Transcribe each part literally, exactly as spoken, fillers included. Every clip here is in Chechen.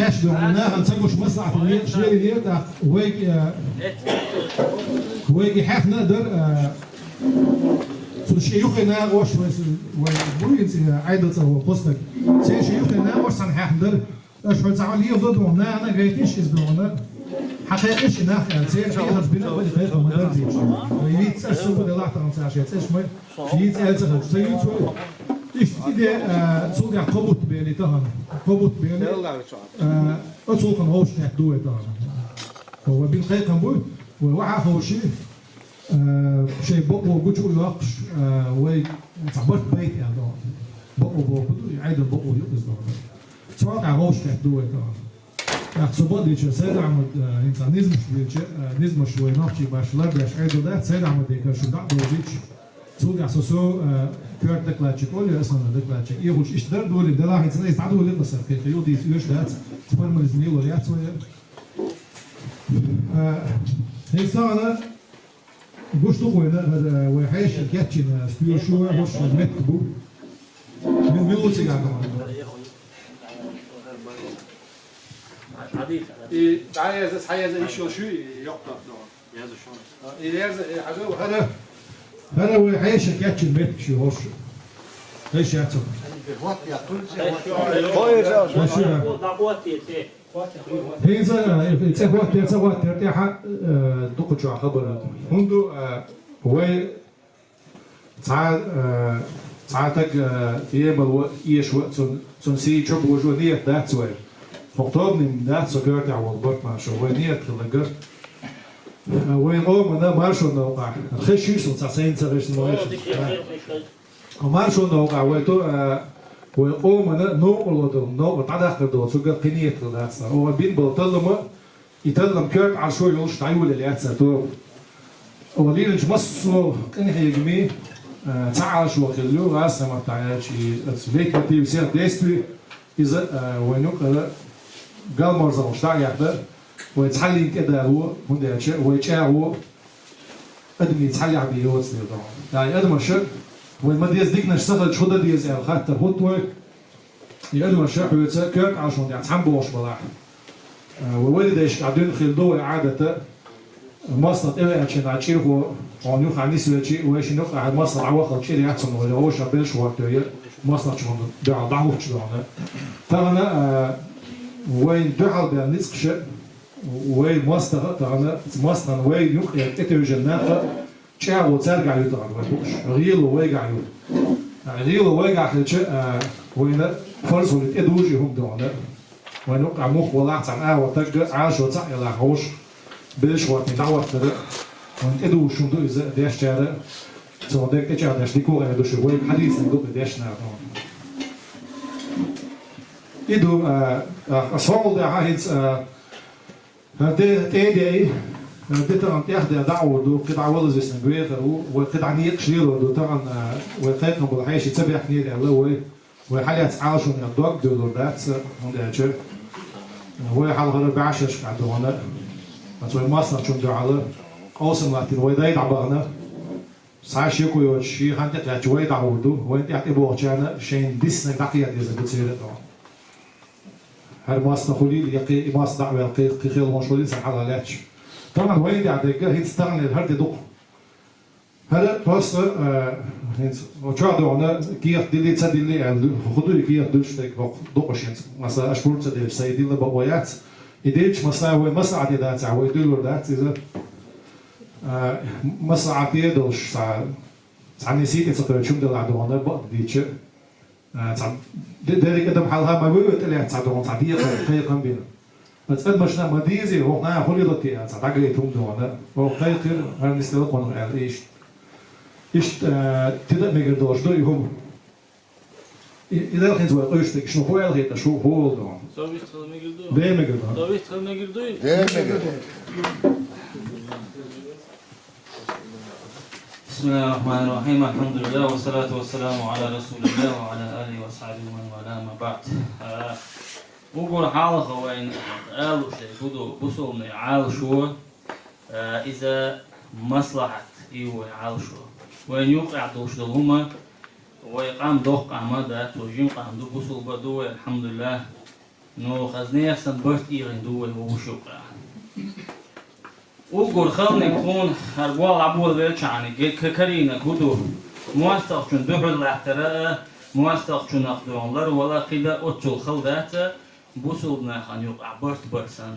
Аш дуьхьал нахана ца гуш маслахьат ле-, лелийна, тӀаккха вайга, э, вайга хьехна а дар, э, цу шен юххе нахош вай с-, вай буйнца, э, Ӏайда цӀа ву постаг. Церан шен юххе нахош санна хьехна дар. Аш хьо цхьа леладо духьа, нахана гайтиш иза духьа. Хьакхайкхиш и нах, э, церан хьехарца бина а бали кхайкха ма дар дийча. Вай виц цӀаш ца бу делахь тахана цхьа шен цӀаш май. Шийца аьлла ца хилча, ца юьйцу вай. Иштта и де, а, цул тӀехь кхо бутт бели тахана. Кхо бутт бели, а, оцул хана ховш хетта ду вай тахана. Вай бина кхайкхам буй, вай вахьа ховший, а, шайн бакъо гучу а йоккхуш, а, вай цхьа барт байта аьлла тахана. Бакъо боху ду, и Ӏайдал бакъо ю иза тахана. Цул тӀехь ховш хетта ду вай тахана. ТӀаккха со бакъдийча, Сайд-Ахьмад, а, хӀинца низамаш дийча, а, низамаш вай нохчий баш лардеш Ӏедал дац, Сайд-Ахьмаде кара шу дӀа а довзийча. Цул тӀехь со, со, а, коьрта докладчик олу, основной докладчик. Эхуш иштта дар а долий, делахь хӀинца иза дӀадолийла аса, кхетий, юха дийца оьшуш дац, формализм лелор яц вай. А, хӀинца тахана гуш ду-кх вайна, а, вай хьеший кечйина стоьлаш ю, хӀорш меттиг бу. Мин-, мин ву цигахь тахана? И дӀаяза, схьаяза йиш йолуш ю, и йоккха тахана. И яза, и хьажал, хӀара, хӀара вай хьеший кечйина меттигаш ю хӀорш. Хьеший яц хӀорш. ХӀинца, э, цӀе хӀоттера, ца хӀоттера тӀехьа, э, дукха чохь хабар ду. ХӀунда, э, вай Цхьа, э, цхьа таг, э, тӀемало а, эшо а, цун, цун сий чу божо ниет дац вай. ХӀокху тобанийн дац со коьртехь волу барт, маршо, вай ниет хилла гар. Э, вайн къомана маршонна новкъахь. Хезаш ю суна, цхьа сайна ца хезаш ма вешан. Маршонна новкъахь вай ту, э, вай къомана новкъарло долу, новкъа дӀадаккхар долу цу гар кхин ниет хилла дац. Оха бина болу таллама, И таллам коьрта Ӏалашо йолуш дӀайолаелла яц цара тоба. Оха лелийначу массо а къинхьегамийн, а, цхьа Ӏалашо хилла ю, гӀазкхийн маттахь аьлча, и оцу лейтмотив всех действий, иза, а, вайн юкъара галморзаллаш дӀа а яхна, вай цхьаллина тӀедало, хӀунда аьлча вай чӀагӀо адамийн цхьаллехь бен йоцу дела догӀу. ТӀаккха и адамаша, вай ма-деза диканаш ца хилча, хӀун дан деза аьлла хаттар хӀутту вай. И адамаша хьоьца коьрта Ӏалашонна тӀехь цхьаьна бохуш балахь. Э, вай валидайшкахь дуьйна хилла ду вай Ӏадата, масло тӀевеача хьенехь чӀирхо, хьуна юххехь нисвелча, вай шина юккъехь масло дӀаваххалц чӀир яц хьуна, вай вовшах белш хӀоттайо, масло чу хьуна дуьхьал дӀахӀуттуш ду хьуна. Тахана, э, вайна дуьхьал бен ницкъаша, вай мостагӀа а тахана, маслан вай юккъе тӀетевжина нах а, ЧӀагӀо цаьргахь ю тахана вай хууш, гӀело вайгахь ю. ГӀело вайгахь хилча, а, вайна фарз хуьлу тӀедужу и хӀума догӀана. Вайна юккъехь мух валахь цхьана агӀор тагга, Ӏалашо цхьаъ ялахь хьовш, белш хӀоттийна дӀахӀоттара, вайна тӀедужуш хӀума ду иза дешчара, цо дерг тӀечӀагӀдеш дика ву аьлла ду шу, вайга хьадийцина ду и дешна догӀана. И ду, а, а, ас хьокъал дахьа хӀинца, а, ХӀара де тӀе а деи, хӀара де тахана тӀех де дӀа а гӀур ду, кхидӀа валаза висинарг вехар ву, вай кхидӀа некъаш лелор ду, тахана вай кхайкхам болу хьеший ца баьхкинера аьлла, вай, вай хьалаьцна Ӏалашонна дог а девлур дац, хӀунда аьлча вай хьалхара бӀешерашкахь догӀана, оцу вай мостагӀчунна дуьхьал къовсам латтийна вай дай дӀабахана, цхьа а шеко йоцуш, шен хан тӀекхаьчча вай дӀахьур ду, вайна тӀехь тӀебогӀучарна шайна диснарг дӀакхета дезарг ду церан а тӀехь. ХӀара мостагӀ хуьлийла, я кхин и мостагӀ дӀа а ваьлла, кхин, кхин хила хӀумнаш хуьлийла, цхьана хьалха лаьтташ. Тахана вайна тӀехь дерг, хӀинца таханлера хӀара де ду-кх. ХӀара просто, а, хӀинца, чохь догӀана, кехат дилли, ца дилли аьлла ду. ХӀун ду и кехат дуьллуш дерг, хӀокху ду-кх уьш хӀинца. Масала, аша хӀума ца делча, сайн дилла бакъо яц. И делча, масала, вай маслаӀате дацахь, вай дуьллур дац иза. А, маслаӀате долуш, цхьа, цхьанне сий тӀе ца кхоьчу хӀума делахь догӀана, бакъ дийча. А, цхьа де-, дерриг адам хьалха ма веве тӀелаьцна цхьа догӀана, цхьа декхар, кхайкхам бина. Аса адамашна ма дийзи, хӀокху наха хӀун лело те аьлла, цхьа дӀагайта хӀума догӀана. Оха кхайкхира, хӀара нисделла кхунах аьлла, иштта. Иштта, а, тида а мегар долуш ду и хӀума. И, и дара хӀинца вай къуьйсург, шуна хӀун аьлла хета, шу хӀун волу догӀана? Со вистхила мегар ду? Де мегар ду. Со вистхила мегар дуй? Де мегар ду. بسم الله الرحمن الرحيم. الحمد لله والصلاة والسلام على رسول الله وعلى آله وصحبه ومن والاه، أما بعد. А, уггар хьалха вайна алуш дерг хӀун ду, бусалбанийн Ӏалашо, а, иза маслахьат ю вай Ӏалашо. Вайна юккъехь долуш долу хӀума, вай къам доккха къам дац, вай жима къам ду, бусалба ду вай, алхьамдулиллахӀ. Ну, хаза нехан санна барт ийгӀина ду вай вовшашка. Уггар халаниг тхуна хӀара болх дӀаболабелча хьаниг, ге-, ка-, карийнарг хӀун ду? МоастагӀчун духьал латтар а, моастагӀчунах дуьхьал ларвала а, кхидӀа оццул хала дац а, бусалба нахана юкъахь барт бар санна.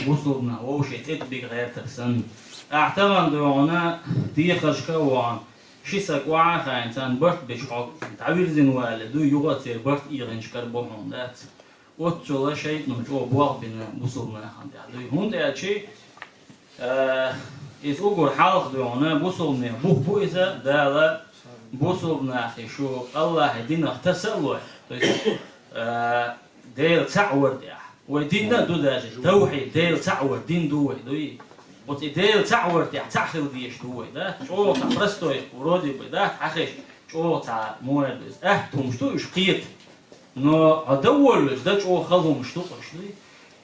Бусалба нах вовшийн тӀе тӀабига гӀертар санна. Ахьа тахана дуьхьал дехаршка а вахана, ши саг охьа а хаийна, царна барт беш хьо дӀавирзина вале, дуй, юха а церан барт ийгӀинчу кара бу хьуна, дац? Оццул шайтӀано чӀогӀа болх бина бусалба нахана тӀехь, дуй. ХӀунда аьлча, а, иза уггар хьалха дуьхьал бусалбанийн бух бу иза, Дала бусалба нахе шу Аллахьан динах таса а лой, то есть, а, Дела цхьаъ вар тӀехь. Вай дин а ду даже, тавхьид, Дела цхьаъ вар дин ду вай, дуй. Оцу и Дела цхьаъ вар тӀехь цхьаъ хила дезаш ду вай, да? ЧӀогӀа цхьа простой, вроде бы, да, хьахезаш, чӀогӀа цхьа муха ду иза, атта хӀумаш ду уьш кхета. Но хьо дан волавелча, дан чӀогӀа хала хӀумаш ду-кх уьш, дуй.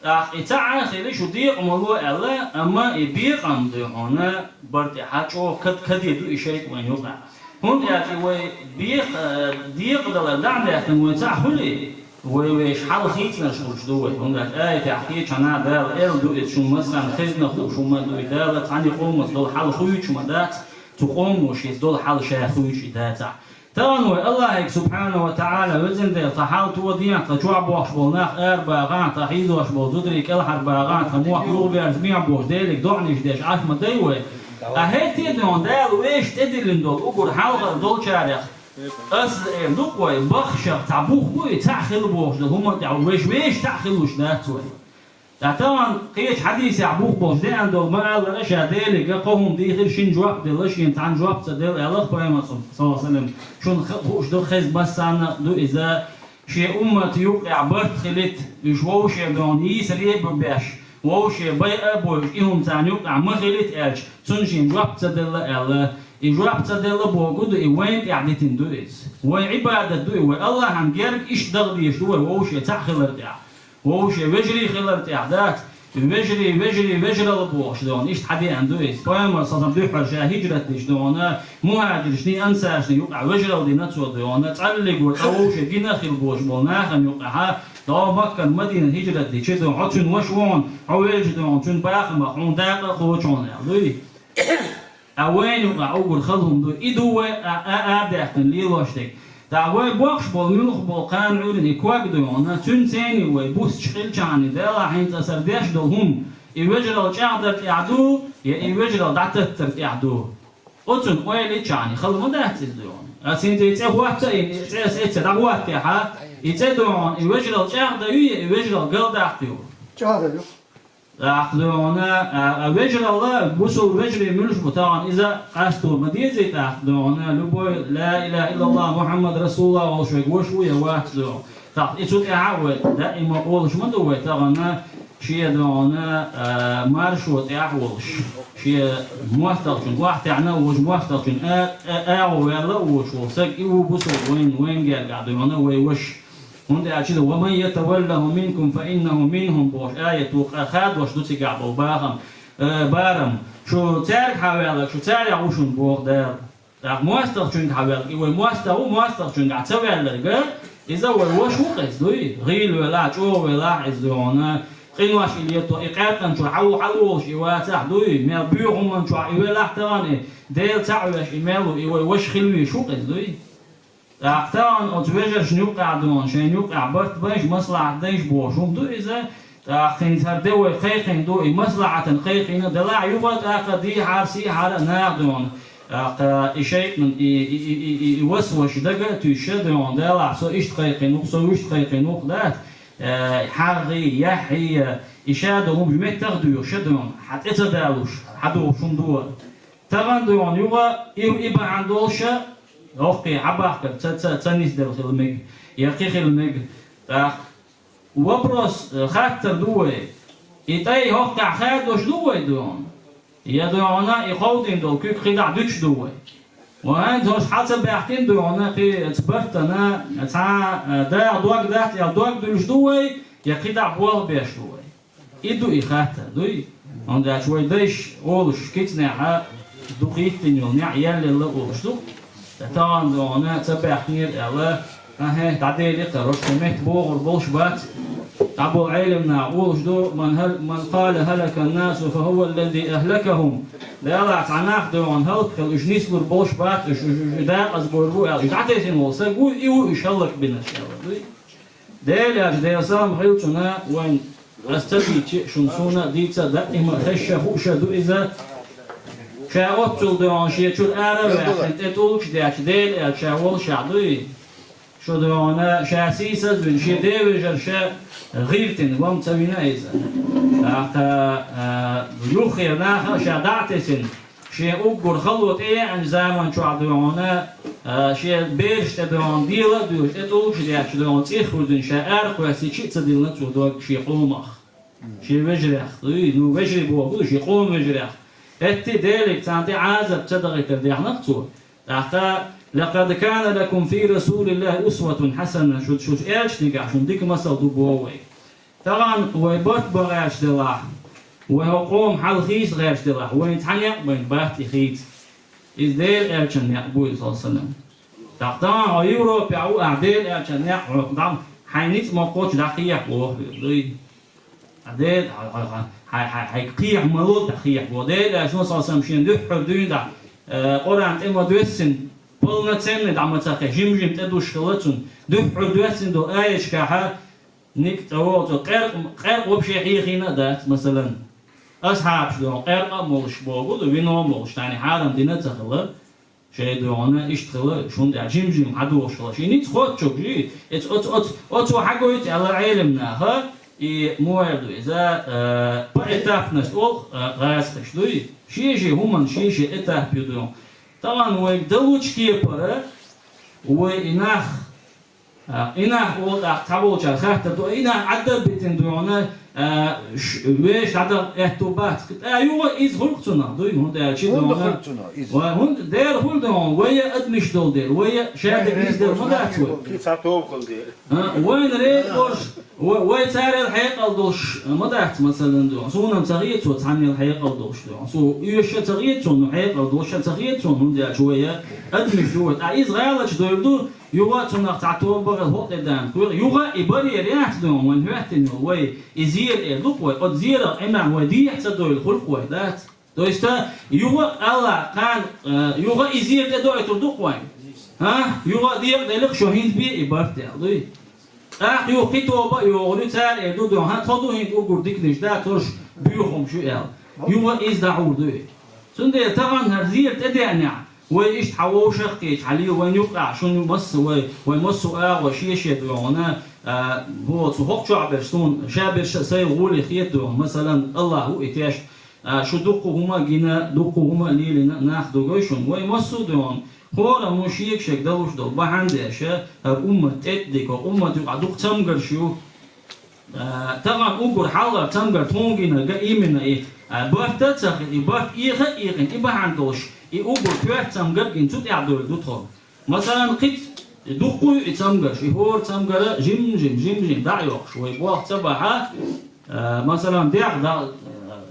ТӀаккха и цхьаъ а хилча, шу декъа ма ло аьлла, амма и бекъам дуй хьуна, бар тӀехь чӀогӀа кад-, каде ду и шайтӀа вайна юкъахь. ХӀунда аьлча вай бекъ-, а, декъадалар дӀа а даьккхина вай цхьаъ хуьлий, вай вешан хьал хийцинарш хуьлуш ду вай. ХӀунда аьлча аятехь кхечахьана Дала аьлла ду иза, шун массарна хезна хууш хӀума ду и, Дала цхьана къомаца долу хьал хуьйцуш ма дац, цу къомо шеца долу хьал ша хуьйцуш и дацахь. Тахана вай Аллахьига, субхьанаху ва таӀала, везан Дела, тхан хьал тодехьа, тхан чохь бохуш болу нах арабахахь, тхан хьийзош болу зударий кӀелхьарбахахь, тхан мохк юхаберзабехьа бохуш, Делига доӀанаш деш Ӏаш ма дай вай. Ткъа хӀетте а дуьхьал Дала вешан тӀедиллина долу уггар хьалхара долчарех, аса эр ду-кх вай, бахшах цхьа бух бу и, цхьаъ хила бохуш долу хӀуманна тӀехь вешан вешан цхьаъ хилуш дац вай. Ткъа тахана кхечу хьадисехь бух болуш деана долу ма-аллара, ша Делига кхо хӀума дийхира, шина жоп а делла, шена цхьанна жоп ца делла, аьлла-кх Пайхамара, саллаллаху Ӏалайхи ва саллам, шуна ха-, хууш ду хезна массарна а ду иза, шен уммат юккъехь барт хилийта, уьш вовшийн догӀна йийсаре а бу беш, вовшийн байа а бойуш, и хӀума царна юккъехь ма хилийта аьлча, цунна шена жоп ца делла аьлла. И жоп ца делла бохург ду, и вайна тӀехь дитина ду иза. Вайн Ӏибадат ду и, вай Аллахьан герга иштта даха дезаш ду вай вовшийн цхьаъ хилар тӀехь. Вовшийн вежарий хилар тӀехь дац, вежарий, вежарий, вежаралла бохуш догӀна, иштта хьадеана ду иза. Пайхамара, саллаллаху Ӏалайхи ва саллам, дуьххьара ша хӀижрат деш догӀна, мухьажиршний, ансаршний юкъахь вежаралла дина цо догӀна, цӀаллиг вара цкъа вовшийн гина хила бохуш болу нахана юкъахь, дӀо Маккан Мадинат хӀижрат дичи догӀна, хьо цуьнан ваша ву хьуна, хьо велча догӀна, цуьнан бахамах хьуна дакъа а кхочу хьуна аьлла, дуй. Ткъа вайна юкъахь уггар хала хӀума ду, и ду вай а, а, арадаьккхина лелош дерг. ТӀаккха вай бохуш болу, муьлхха болу кхана Ӏуьйранна и ког ду хьуна, цуьнан цӀене вай буьсуш хилчахьана, Дала хьайна цкъа сар деш долу хӀума, и вежаралла чӀагӀдар тӀехь ду, я и вежаралла дӀататтар тӀехь ду. Оцунна ойла йичахьана, хала ма дац иза ду хьуна. Ас хӀинца и цӀе хӀотта а йина, и цӀе ас эцца дӀахӀоттехьа, и цӀе ду хьуна, и вежаралла чӀагӀдан ю, я и вежаралла галдаккха ю? ЧӀагӀдан ю. ТӀаккха дуьхьал, а, а, вежаралла, бусалба вежарий муьлш бу тахана, иза къасто ма дезий тӀаккха дуьхьал, любой ла илаха иллаллах Мухьаммад расулуллах волуш верг ваша ву я вац дуьхьал. ТӀаккха и цу тӀехь а вай, даима олуш ма ду вай тахана, шен дуьхьал, а, маршо тӀехь а волуш, шен мостагӀчун, охьатаьӀна а волуш, мостагӀчун а, а, агӀо ваьлла а волуш волу саг, и ву бусалба вайн, вайн гергахь дуьхьал, вай ваша. ХӀунда аьлча иза: «Ва ман ятаваллахум минкум фа иннаху минхум», бохуш аято къа-, хадош ду цигахь болу бахам, э, барам. Шу цаьрга хьаваьлларг, шу царех ву шуна боху Дала. ТӀаккха мостагӀчуьнга хьаваьлларг, и вай мостагӀа ву, мостагӀчуьнга ца ваьлларг, иза вай ваша ву-кх иза, дуй? ГӀийла велахь, чӀогӀа велахь иза дуьхьал. Къинош и лето, и къаьркъанчуьра хьал-, хьалволуш и вацахь, дуй? Мел буьйху хӀуманчохь и велахь тахана, и Дела цхьаъ веш, и мел ву, и вай ваша хила везаш ву-кх иза, дуй? ТӀаккха тахана оцу вежаршна юккъехь дуьхьал, шайна юккъехь барт байш, маслахьат дайш бохуш хӀума ду иза. ТӀаккха хӀинца хӀара де вай кхайкхина ду, и маслахьатана кхайкхина делахь, юха а тӀаккха дийхьара, сийхьара а наха дуьхьал. ТӀаккха и шайтӀан, и, и, и, и, и, и васваш дага а туьйсуш дуьхьал, делахь со иштта кхайкхина ву-кх, со вуьшта кхайкхина ву-кх, дац, э, хьагӀий, яхьий, и ша долу хӀумаш меттах а доьхуш дуьхьал, хьан тӀе ца далуш, хьан дохуш хӀума ду. Тахана дуьхьал юха и, и бахьана долуша, хӀокхе хьабахкар ца, ца, ца нисделла хила мега, я кхин хила мега. ТӀаккха вопрос, э, хаттар ду вай. И тӀай хӀокхехь хадош ду вай дуьхьал? Я дуьхьал и кховдийна долу куьг кхидӀа дуьтуш ду вай? Вай хӀинца хӀорш хьал ца баьхкина дуьхьал, кхин ца бартана, цхьа, э, дагӀа дог дац аьлла дог дуьлуш ду вай, я кхидӀа болх беш ду вай? И ду и хаттар, дуй? ХӀунда аьлча вай дайша олуш кицнехьа дукха йиттина йолу неӀ яьллелла а олуш ду. Ткъа тахана дуьхьал ца баьхкинера аьлла, ахье, дӀаделира-кх хӀара, хӀорш тхан метта богӀур болуш бац. Абу Ӏелимна олуш ду: «Ман хӀал-, ман къала хӀалакан-насу, фа хӀува ллази ахӀлакахӀум». Делахь цхьа нах дуьйхьун хӀаллакьхила, уьш нислур болуш бац, уьш, уьш, уьш, уьш дакъазбур бу аьлла, уьш дӀатесна волу саг ву, и ву уьш хӀаллакбинарш аьлла дуй. Дела аьлча, Делан салам хилчунна, вайн ас ца дийцча, шуна суна а дийца, даима хезша хууша ду иза. Ша оццул дуьйхьун шен чуьра ара а ваьккхина, тӀе тӀулгаш детташ, Дела аьлча, ша воллушехь дуй. Шу дуьйхьуна ша сийсазвина, шен девежарша гӀиртина, вам ца вина иза. ТӀаккха, а, юххера наха а ша дӀа а тесина, шен уггар хало тӀееанчу заман чохь дуьйхьуна, а, шен бераш тӀе дуьйхьуна дела а дуьйлуш, тӀе тӀулгаш детташ дуьйхьуна цӀих хуьзина, ша ара кхоьссича а ца диллина цо дог шен къомах. Шен вежарех, дуй, ну, вежарий боху, шен къоман вежарех. ХӀетте а Деле царна тӀе Ӏазап ца дахийтар дехнах цо. ТӀаккха: «Лакъад кана лакум фи расулиллахӀи усватун хьасана», шу, шу элчанегахь шуна дика масал ду боху вай. Тахана вай барт бан гӀерташ делахь, вай хӀокху къоман хьал хийца гӀерташ делахь, вайна цхьа некъ бен бац и хийца. Иза Делан элчан некъ бу иза, саллаллахӀу Ӏалайхи ва саллам. ТӀаккха тахана хьо Европехь ву, ахь Делан элчан некъ хьо дӀа, хьайн ницкъ ма кхочу дӀакхехьа боху, дуй. Хьан Дела, хьан, хьан, хьан, хьан, хьан кхехьа ма ло, тӀаккха кхехьа боху. Делан элчано, саллаллахӀу Ӏалайхи ва саллам, шен дуьххьара дуьйна дӀа, э, Къуръан тӀе ма доьссина, полноценный дӀа ма ца кхехьа, жим-жим тӀедуьсуш хилла цунна. Дуьххьара доьссина долу аяташкахь, ник тӀе вогӀу цо, къаьркъа, къаьркъа вообще хьехийна а дац, масалан. Асхьабаш дуьйхьун къаьркъа а молуш боху ду, вино а молуш, тхьайна хьарам дина а ца хилла. Шайн дуьйхьуна иштта хилла, шун тӀехь жим-жим хьадогӀуш хилла. Шен ницкъ хоттучуьнга жи, эц-, оц-, оц-, оцо хьагойту аьлла Ӏелимнаха, и муха эр ду иза, э, поэтапность олу, э, гӀазкхаш дуй. Шен-шен хӀуманна шен-шен этап ю дуьйхьун. Тахана вайга далучу кепара, вай и нах, а, и нах олу тӀаккха цхьаболчара хаттар ду, и нах Ӏадда а битина дуьйхьуна, а, ш-, вешан дӀадала аьтту бац. ТӀаккха юха иза хуьлу-кх цунах, дуй, хӀунда аьлча хӀунда дуьйхьуна хуьлу цунах иза? Ва хӀунда дера хуьлу дуьйхьуна, вай а адамаш долу дела, вай а шадерг иза дела ма дац вай. Кхин цхьа тоба хила дела. А, вайна реза болуш, ва-, вай царел хьекъал долуш ма дац, масалан, дуьйхьуна. Суна-м ца хета цо цхьаннел хьекъал долуш дуьйхьуна. Цо оьшуш а ца хета цунна, хьекъал долуш а ца хета цунна, хӀунда аьлча вай а адамаш ду вай. Ткъа иза гӀалаташ дойр ду, юха а цунах цхьа тоба бахар хӀокху тӀе дан кхоьру. Юха а и барьер яц дуьйхьуна, вайн хӀоьттина йолу вай, и зера эр ду-кх вай, оцу зерах Ӏиман вай дехьа ца дойла хуьлу-кх вай, дац? То есть, а, юха а Аллах кхана, а, юха а и зера тӀедоуьйтур ду-кх вайн? ХӀа? Юха а декъаделла-кх шу, хӀинца бе и барт аьлла, дуй? ТӀаккха юха кхин тоба а йогӀур ю, цара эр ду дуьйхьуна, хӀа, тхо ду хӀинца уггар диканаш да, цуьрш буьйхамаш ю аьлла. Юха а иза дӀахьур дуй. Цундела тахана хӀара зера тӀедеанехь, вай иштта хьан вовшах а кхеча, хьан лела вайн юккъехь, шуна масса вай, вай массо а агӀо шен-шен дуьйхьуна, а, бо цу хӀокху чохь берш суна, ша берш а сайн гӀоле хета дуьйхьуна, масалан, Аллах ву и тешна, а, шу дуккха хӀума а гина, дуккха хӀума а лелийна нах дугуй шуна, вай массо а дуьйхьуна, хӀора а мо шега-шега далуш долу бахьана деш, хӀара уммат тӀе а дика, уммат юкъахь дукха цамгарш ю. А, тахана уггар хьалхара цамгар тхуна гинарг а именно и, а, барт а ца хи-, и барт эха а экхина, и бахьана долуш, и уггар коьрта цамгар а гина, цу тӀехь довлур ду тхо. Масалан, кхин а дуккха ю и цамгарш, и хӀора цамгар а жим-жим, жим-жим дӀа а йоккхуш, вай болх ца бахь, а, масалан, дегӀ дӀа, а,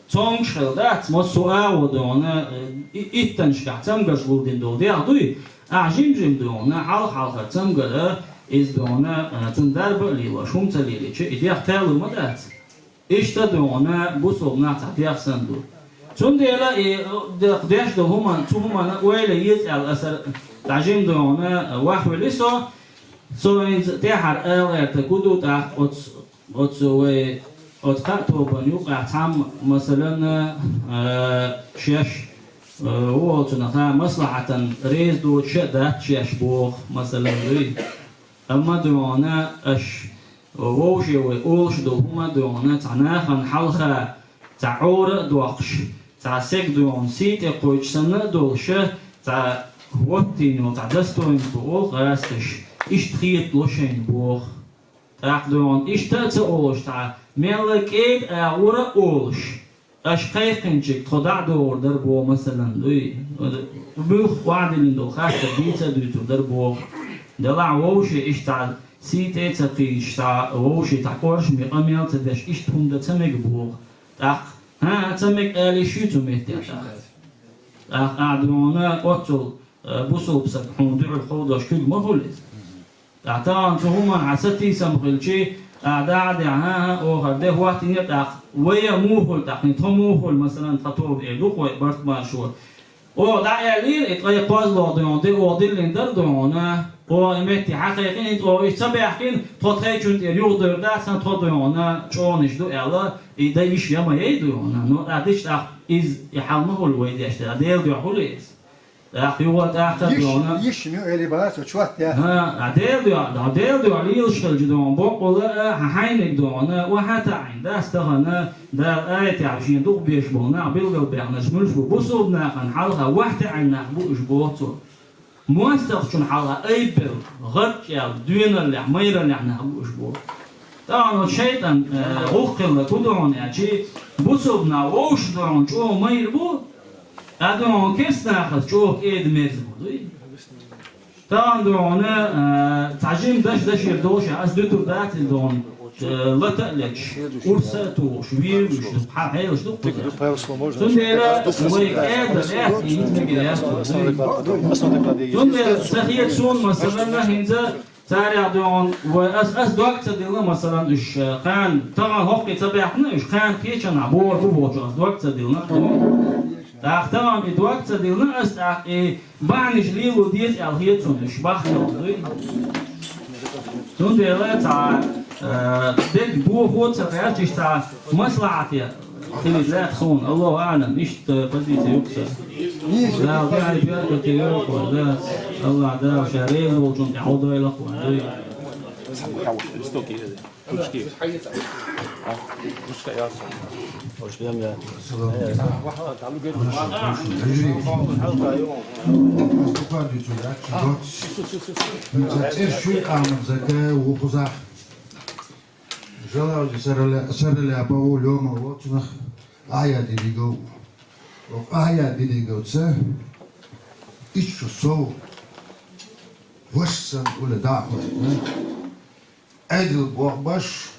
цомгуш хилла дац, массо а агӀо дуьйхьуна, а, и-, иттанашкахь цамгарш гулдина долу дегӀ дуй, ахь жим-жим дуьйхьуна, хьалха-хьалхара цамгар а, иза дуьйхьуна, а, цунна дарба а лелош, хӀума ца лелийча, и дегӀ талур ма дац. Иштта дуьйхьуна бусалба нах цхьа дегӀ санна ду. Цундела и, де-, деш долу хӀуманна, цу хӀуманна ойла еза аьлла аса дӀа жим дуьйхьуна вахвели со, со хӀинца тӀаьхьара ала гӀерта гу ду тӀаккха оцу, оцу вай, оцу кхаа тобанна юкъахь цхьамма, масалан, а, шаьш, а, ву оцунах а маслахьатан реза доцуш а дац шаьш боху, масалан, дуй. Амма дуьйхьуна аша вовше вай олуш долу хӀума дуьйхьуна цхьа нахана хьалха, цхьа Ӏора а доккхуш, цхьа саг дуьйхьуна сий тӀе кхойчу санна а долуш, цхьа хӀоттийна йолу, цхьа достоинство олу гӀазкхаша, иштта хетало шайна боху. ТӀаккха дуьйхьуна иштта а ца олуш, цхьа мелла кӀеда агӀора а олуш, аша кхайкхинчуьнга тхо дӀа а догӀур дара боху, масалан, дуй. Муьлхха охьадиллина долу хаттар дийца а дуьйцур дара боху. Делахь вовше иштта цхьа сий тӀе а ца кхийдаш, цхьа вовше цхьа къоршаме къамел а ца деш, иштта хӀума дан ца мега боху. ТӀаккха, хӀан, ца мега ала йиш ю цу метте тӀаккха. ТӀаккха ахь дуьйхьуна оццул, э, бусалба саг хьуна дуьхьал кховдош куьг ма хуьлу иза. Ткъа тахана цу хӀуманна хьан сатийсам хилчи, ТӀаккха дӀа а даьхьа, хӀа-хӀа, охар де хӀоттийна тӀаккха, вай а муха хуьлу тӀаккха, хӀин тхо муха хуьлу, масалан, тхан тоба эр ду-кх вай Бартман шо. Оха дӀа а аьллера, и ткъе кхозлагӀа дуьйхьа де оха диллина дара дуьйхьа, оха и метте хьакхайкхина, хӀинца оха иштта ца баьхкина, тхо тхайчунна тӀера юхадевр дац, хӀа, тхо дуьйхьа чӀогӀанаш ду аьлла, и дан йиш я ма яй дуьйхьа. Но тӀаккха дича тӀаккха иза и хьал ма хуьлу вай деш, тӀаккха Делан дуьхьа хуьлу иза. ТӀаккха юха тӀаккха Йиш, дуьйхьа. Йиш ю, эли бала со чот я. ХӀа, а Делан дуьхьа, а Делан дуьхьа лелаш хилча дуьйхьа, боккъала а хьайниг дуьйхьа, ва хьа таӀийна дац тахана, Дала аятехь шен дукха беш болу нах билгалбаьхнарш муьлш бу, бусулба нахана хьалха вахь таӀийна нах бу уьш боху цо. МостагӀчунна хьалха айбелла, гӀарчӀ яьлла, доьналлехь, майраллехь нах бу уьш боху. Тахана шайтӀан, э, гӀуллакх хилла хӀун ду хьуна аьлча, бусулба нах вовшашна дуьйхьа чӀогӀа майра бу, а дуьйхьа керста нахаца чӀогӀа кӀеда-мерза бу, дуй? Тахана дуьйхьа, э, цхьа жима даш дашера долуш, ас дуьтур дац иза дуьйхьа, э, лата а леташ, урс а тухуш, вийр а вуьйш, хьа-, хьелаш ду кхузахь. Цундела вай кӀеда лаьцна хӀинца мегар яц вай, дуй? Цундела ца хета суна, масалан, хӀинца Царех дуьйхьа вай, ас, ас дог ца диллина, масалан, уьш, э, кхана, тахана хӀокхе ца баьхкина, уьш кхана кхечанхьа бохур бу бохучух ас дог ца диллина. ТӀаккха тахана и дог ца диллина, ас тӀаккха и бахьанаш лело деза аьлла хета суна, уьш бахьана дуй. Цундела цхьа, э, дерг бохо ца кхаьчча, иштта цхьа маслахьате хилийта лаьа суна, Аллаху аӀлам, иштта позиция ю-кх сан. Дала дуьхьал беркате йойла хьуна, да. Аллах Дала ша реза волчунна тӀехь хьо дойла хьуна, дуй. ЦӀераш ю Ахьмад-Закай, ву кхузахь. Жалавзи Сарала-, Саралаьпа ву, Лёма ву, цунах Ахьяд Идигов ву. Ахьяд Идиговца итт шу сов ваша санна улле дӀа а хӀоьттина, Ӏедал бохбаш,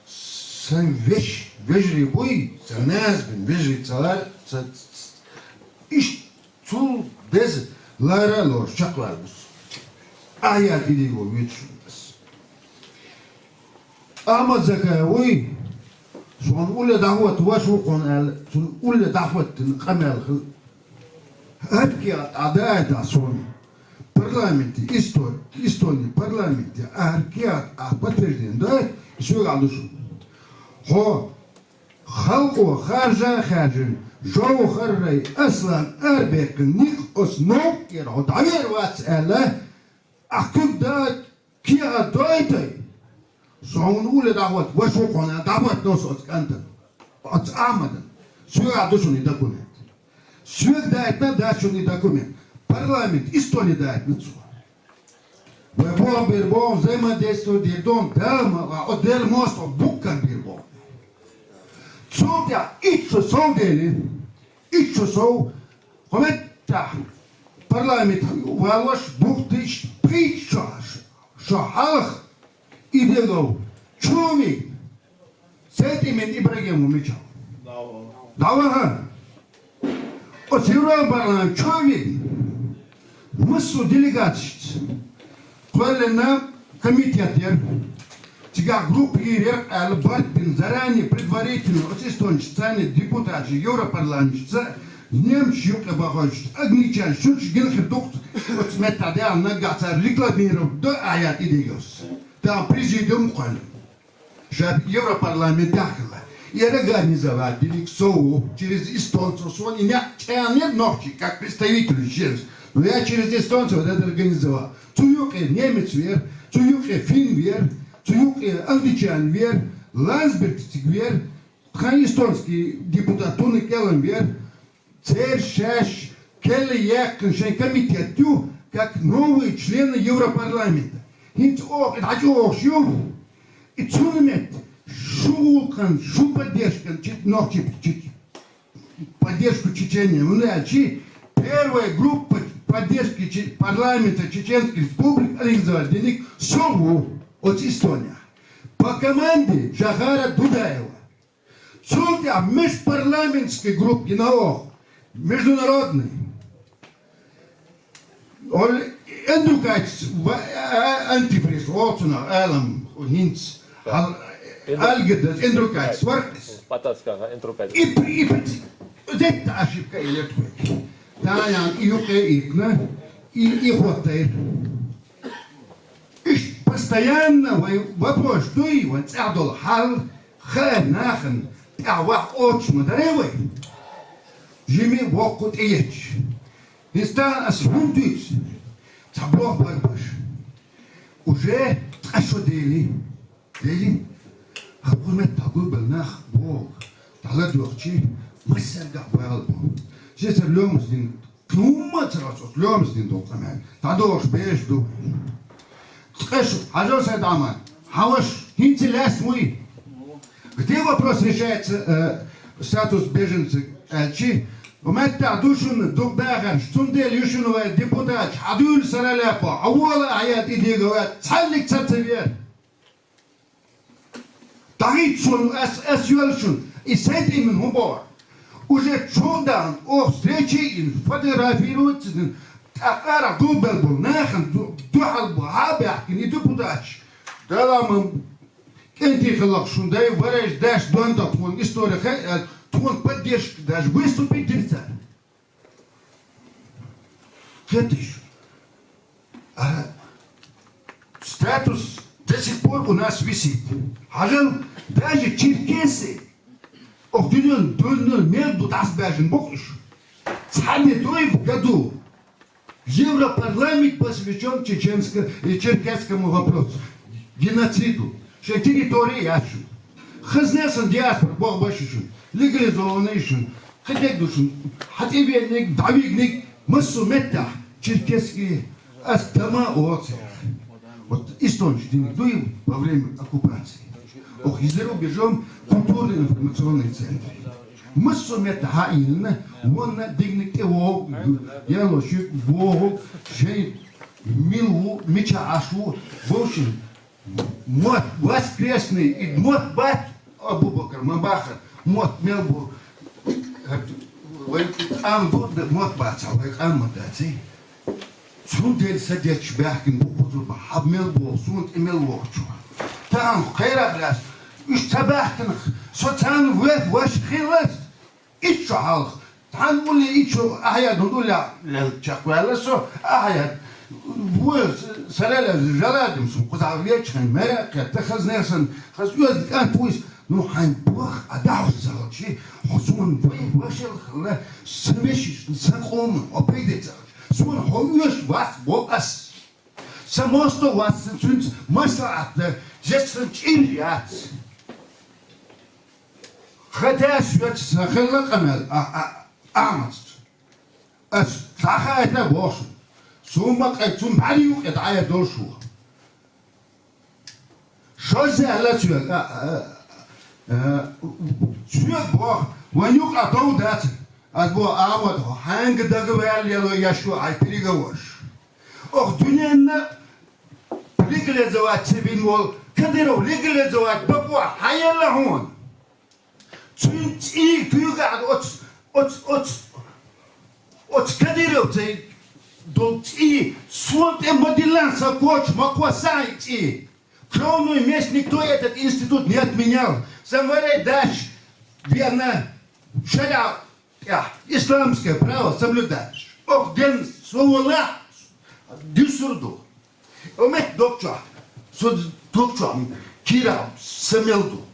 сайн веш-, вежарий буй, сан наз бина вежарий ца лар-, ца, ца, иштта цул беза лара а лоруш чекхваьлла ву со. Ахьяд Идигов вуьйцу шуна ас. Ахьмад-Закай вуй, суна улле дӀахӀотта ваша ву хьуна аьлла, цунна улле дӀахӀоттина къамел хилла. ХӀара кехат Ӏа даийтахь суна, парламенте, Эсто-, Эстони парламенте, хӀара кехат Ӏа подтверждение даийтахь, соьгахь ду шуна. Хьо халкъо харжа а хаьржина, Жовхаррай Аслан арабаьккхина ник оцу новкъа тӀера хьо дӀавер вац аьлла, ахь куьг даийтахь, кехат дойтий? Со хьуна улле дӀахӀотта ваша ву хьуна, дӀахӀоттано со оцу кӀантана, оцу Ахьмадана. Соьгахь ду шуна и документ. Соьга даийтина дац шуна и документ. Парламент, Эстони даийтина цо. Вай бохам бийр боху, взаимодействовать дийр ду, Дала ма, оцу Делан мостагӀа буккам бийр боху. Цул тӀаьхьа итт шу сов дели, итт шу сов, кху меттехь парламент валош, бухтуш, пхийтта шо, шо хьалха Идигов, чу а вигна, Сайтимин Ибрагим ву мичахь? ДӀаваха. Оцу Европарламент чу а вигна, массо а делегацешца кхоьллина комитет яра. Цигахь группа йийр яра аьлла, барт бина, заранее, предварительно, оцу эстонцашца, царна депутаташца, Европарламенташца, немцаш юккъе бахочуьнца, англичанаш, цуьнца гина хир ду-кх оцу меттехь даьхна, наггахь цара рекламировать до Ахьяд Идиговс. Тахана президиум кхоьллина. Ша Европарламентехь хилла. И организовать динарг со ву, через эстонцев, суна и некъ чӀагӀнера нохчий, как представитель через. Но я через эстонцев вот это организовал. Цу юккъе немец вера, цу юккъе финн вера, цу юккъе англичанин вера, Ландсбергс цига вера, тхан эстонский депутат Туна КӀелам вера, церан шаьш керла яьккхина шайн комитет ю, как новые члены Европарламента. ХӀинца оха и дӀачӀогӀуш ю, и цунна метта шу гӀуллакхан, шу поддержкан чи-, нохчий чи-, поддержку Чечении. ХӀунда аьлча первая группа поддержки че-, парламента Чеченской Республики организовать динарг со ву оцу Эстонехь. По команде Жохара Дудаева. Цул тӀаьхьа межпарламентский группа гина оха, международный. Ол Эндрю Кайтс ва-, а-, антифриз оцунах алам хӀинца. Хьал-, алгидаз, индрукайс, варкъис. Подсказка, индрукайс. И при-, и при-, зетта ошибка или твой. Таян и юкъе итна, и, и хоттайр. Иш постоянно вай вопрос дуй, вай цӀахдол хьал, ха нахын, тӀа вах оч ма даре вай. Жими вокку тӀеч. Хистан ас хун дуйц. Ца бох барбаш. Уже тӀашо дели. Дели. Хакумет тагу бел нах бог. Тала дохчи. Масса гах бал бо. Жесер лёмс дин. Тума царас лёмс дин дол камен. Тадош беш ду. Тхеш, хажо се дама. Хаваш, хинци лес муй. Где вопрос решается, э, статус беженца? Элчи, уметтар душун, дугдагар, штундел юшунова депутат, хадюл сараляпа, авуала аят идеговат, цаллик цацавер. Тагит шун, эс, эс юэл шун, и с этим хубор. Уже чундан, о, встречи, и фотографируется, такара дубел был, нахен, ду-, духал был, хабяхкин, и депутат. Даламын, кенти хылак шундай, вараж даш, донда, тун история, хэ, э, тун поддержка, даже выступить нельзя. Кэтиш. А статус до сих пор у нас висит. Хажал даже черкесы, ох, дунен, дунен, мел будас бажен бокуш. Цхьанне той в году Европарламент посвящен чеченско-, и черкесскому вопросу, геноциду. Что территория ящу. Хазнесан диаспора, бог башишун, легализованный шун. Хатек душун, хативенник, давигник, массу метта, черкесские, ас дома оцех. Вот истонч дин дуем во время оккупации. Ох, из рубежом культурный информационный центр. Массу метта хаинна, вонна дигник те вог, яло ши вог, шей милу, мича ашу, в общем, мот воскресный, и мот бат Абу-Бакр, Мабахар, мот мел бу, э, вай ам бу, да мот баца, вай ам даци. Сун дел садеч бяхкин бу кузу ба, хаб мел бу, сун и мел вохчу. Там хайрах раз, уж табахкин, социальный веб ваш хилас. Иччо хьалха. Тхан улли иччо ахьяд улли лел чакхваьлла со, ахьяд. Ву сарала жаладим су, куза вечхан, меракка, та хазнесан, хаз уьз кан туис, ну, хайн бах, а даху салчи, хозун вай вашел хла, савешиш, саком, опейдеца. Сун хо уьш вас бо ас. Самосто вас сунц, масла атта, жесан чин яц. Хатя швеч сахелла камел, а, а, амаст. Ас саха это бошун. Сума кай цум бариу это ая дошу. Шо зяла цвек, а, а, а, цвек бох, ванюк а дов дат. Аз бо амад, ханг дагвял яло яшу ай переговорш. Ох, дуненна легализовать цебин вол, Кадыров легализовать баква, хаяла хун. Цун цӀий куьйгахь оц, оц, оц, оц Кадыровцай долу цӀий, сон тӀе ма диллан сан коча, ма кхо сан цӀий. Кровную месть никто этот институт не отменял. Сан варай даш, верно, шаря тӀехь, исламское право соблюдаешь. Ох, ден со валахь, дисур ду. Умет докчохь, со докчохь, кира са мел ду.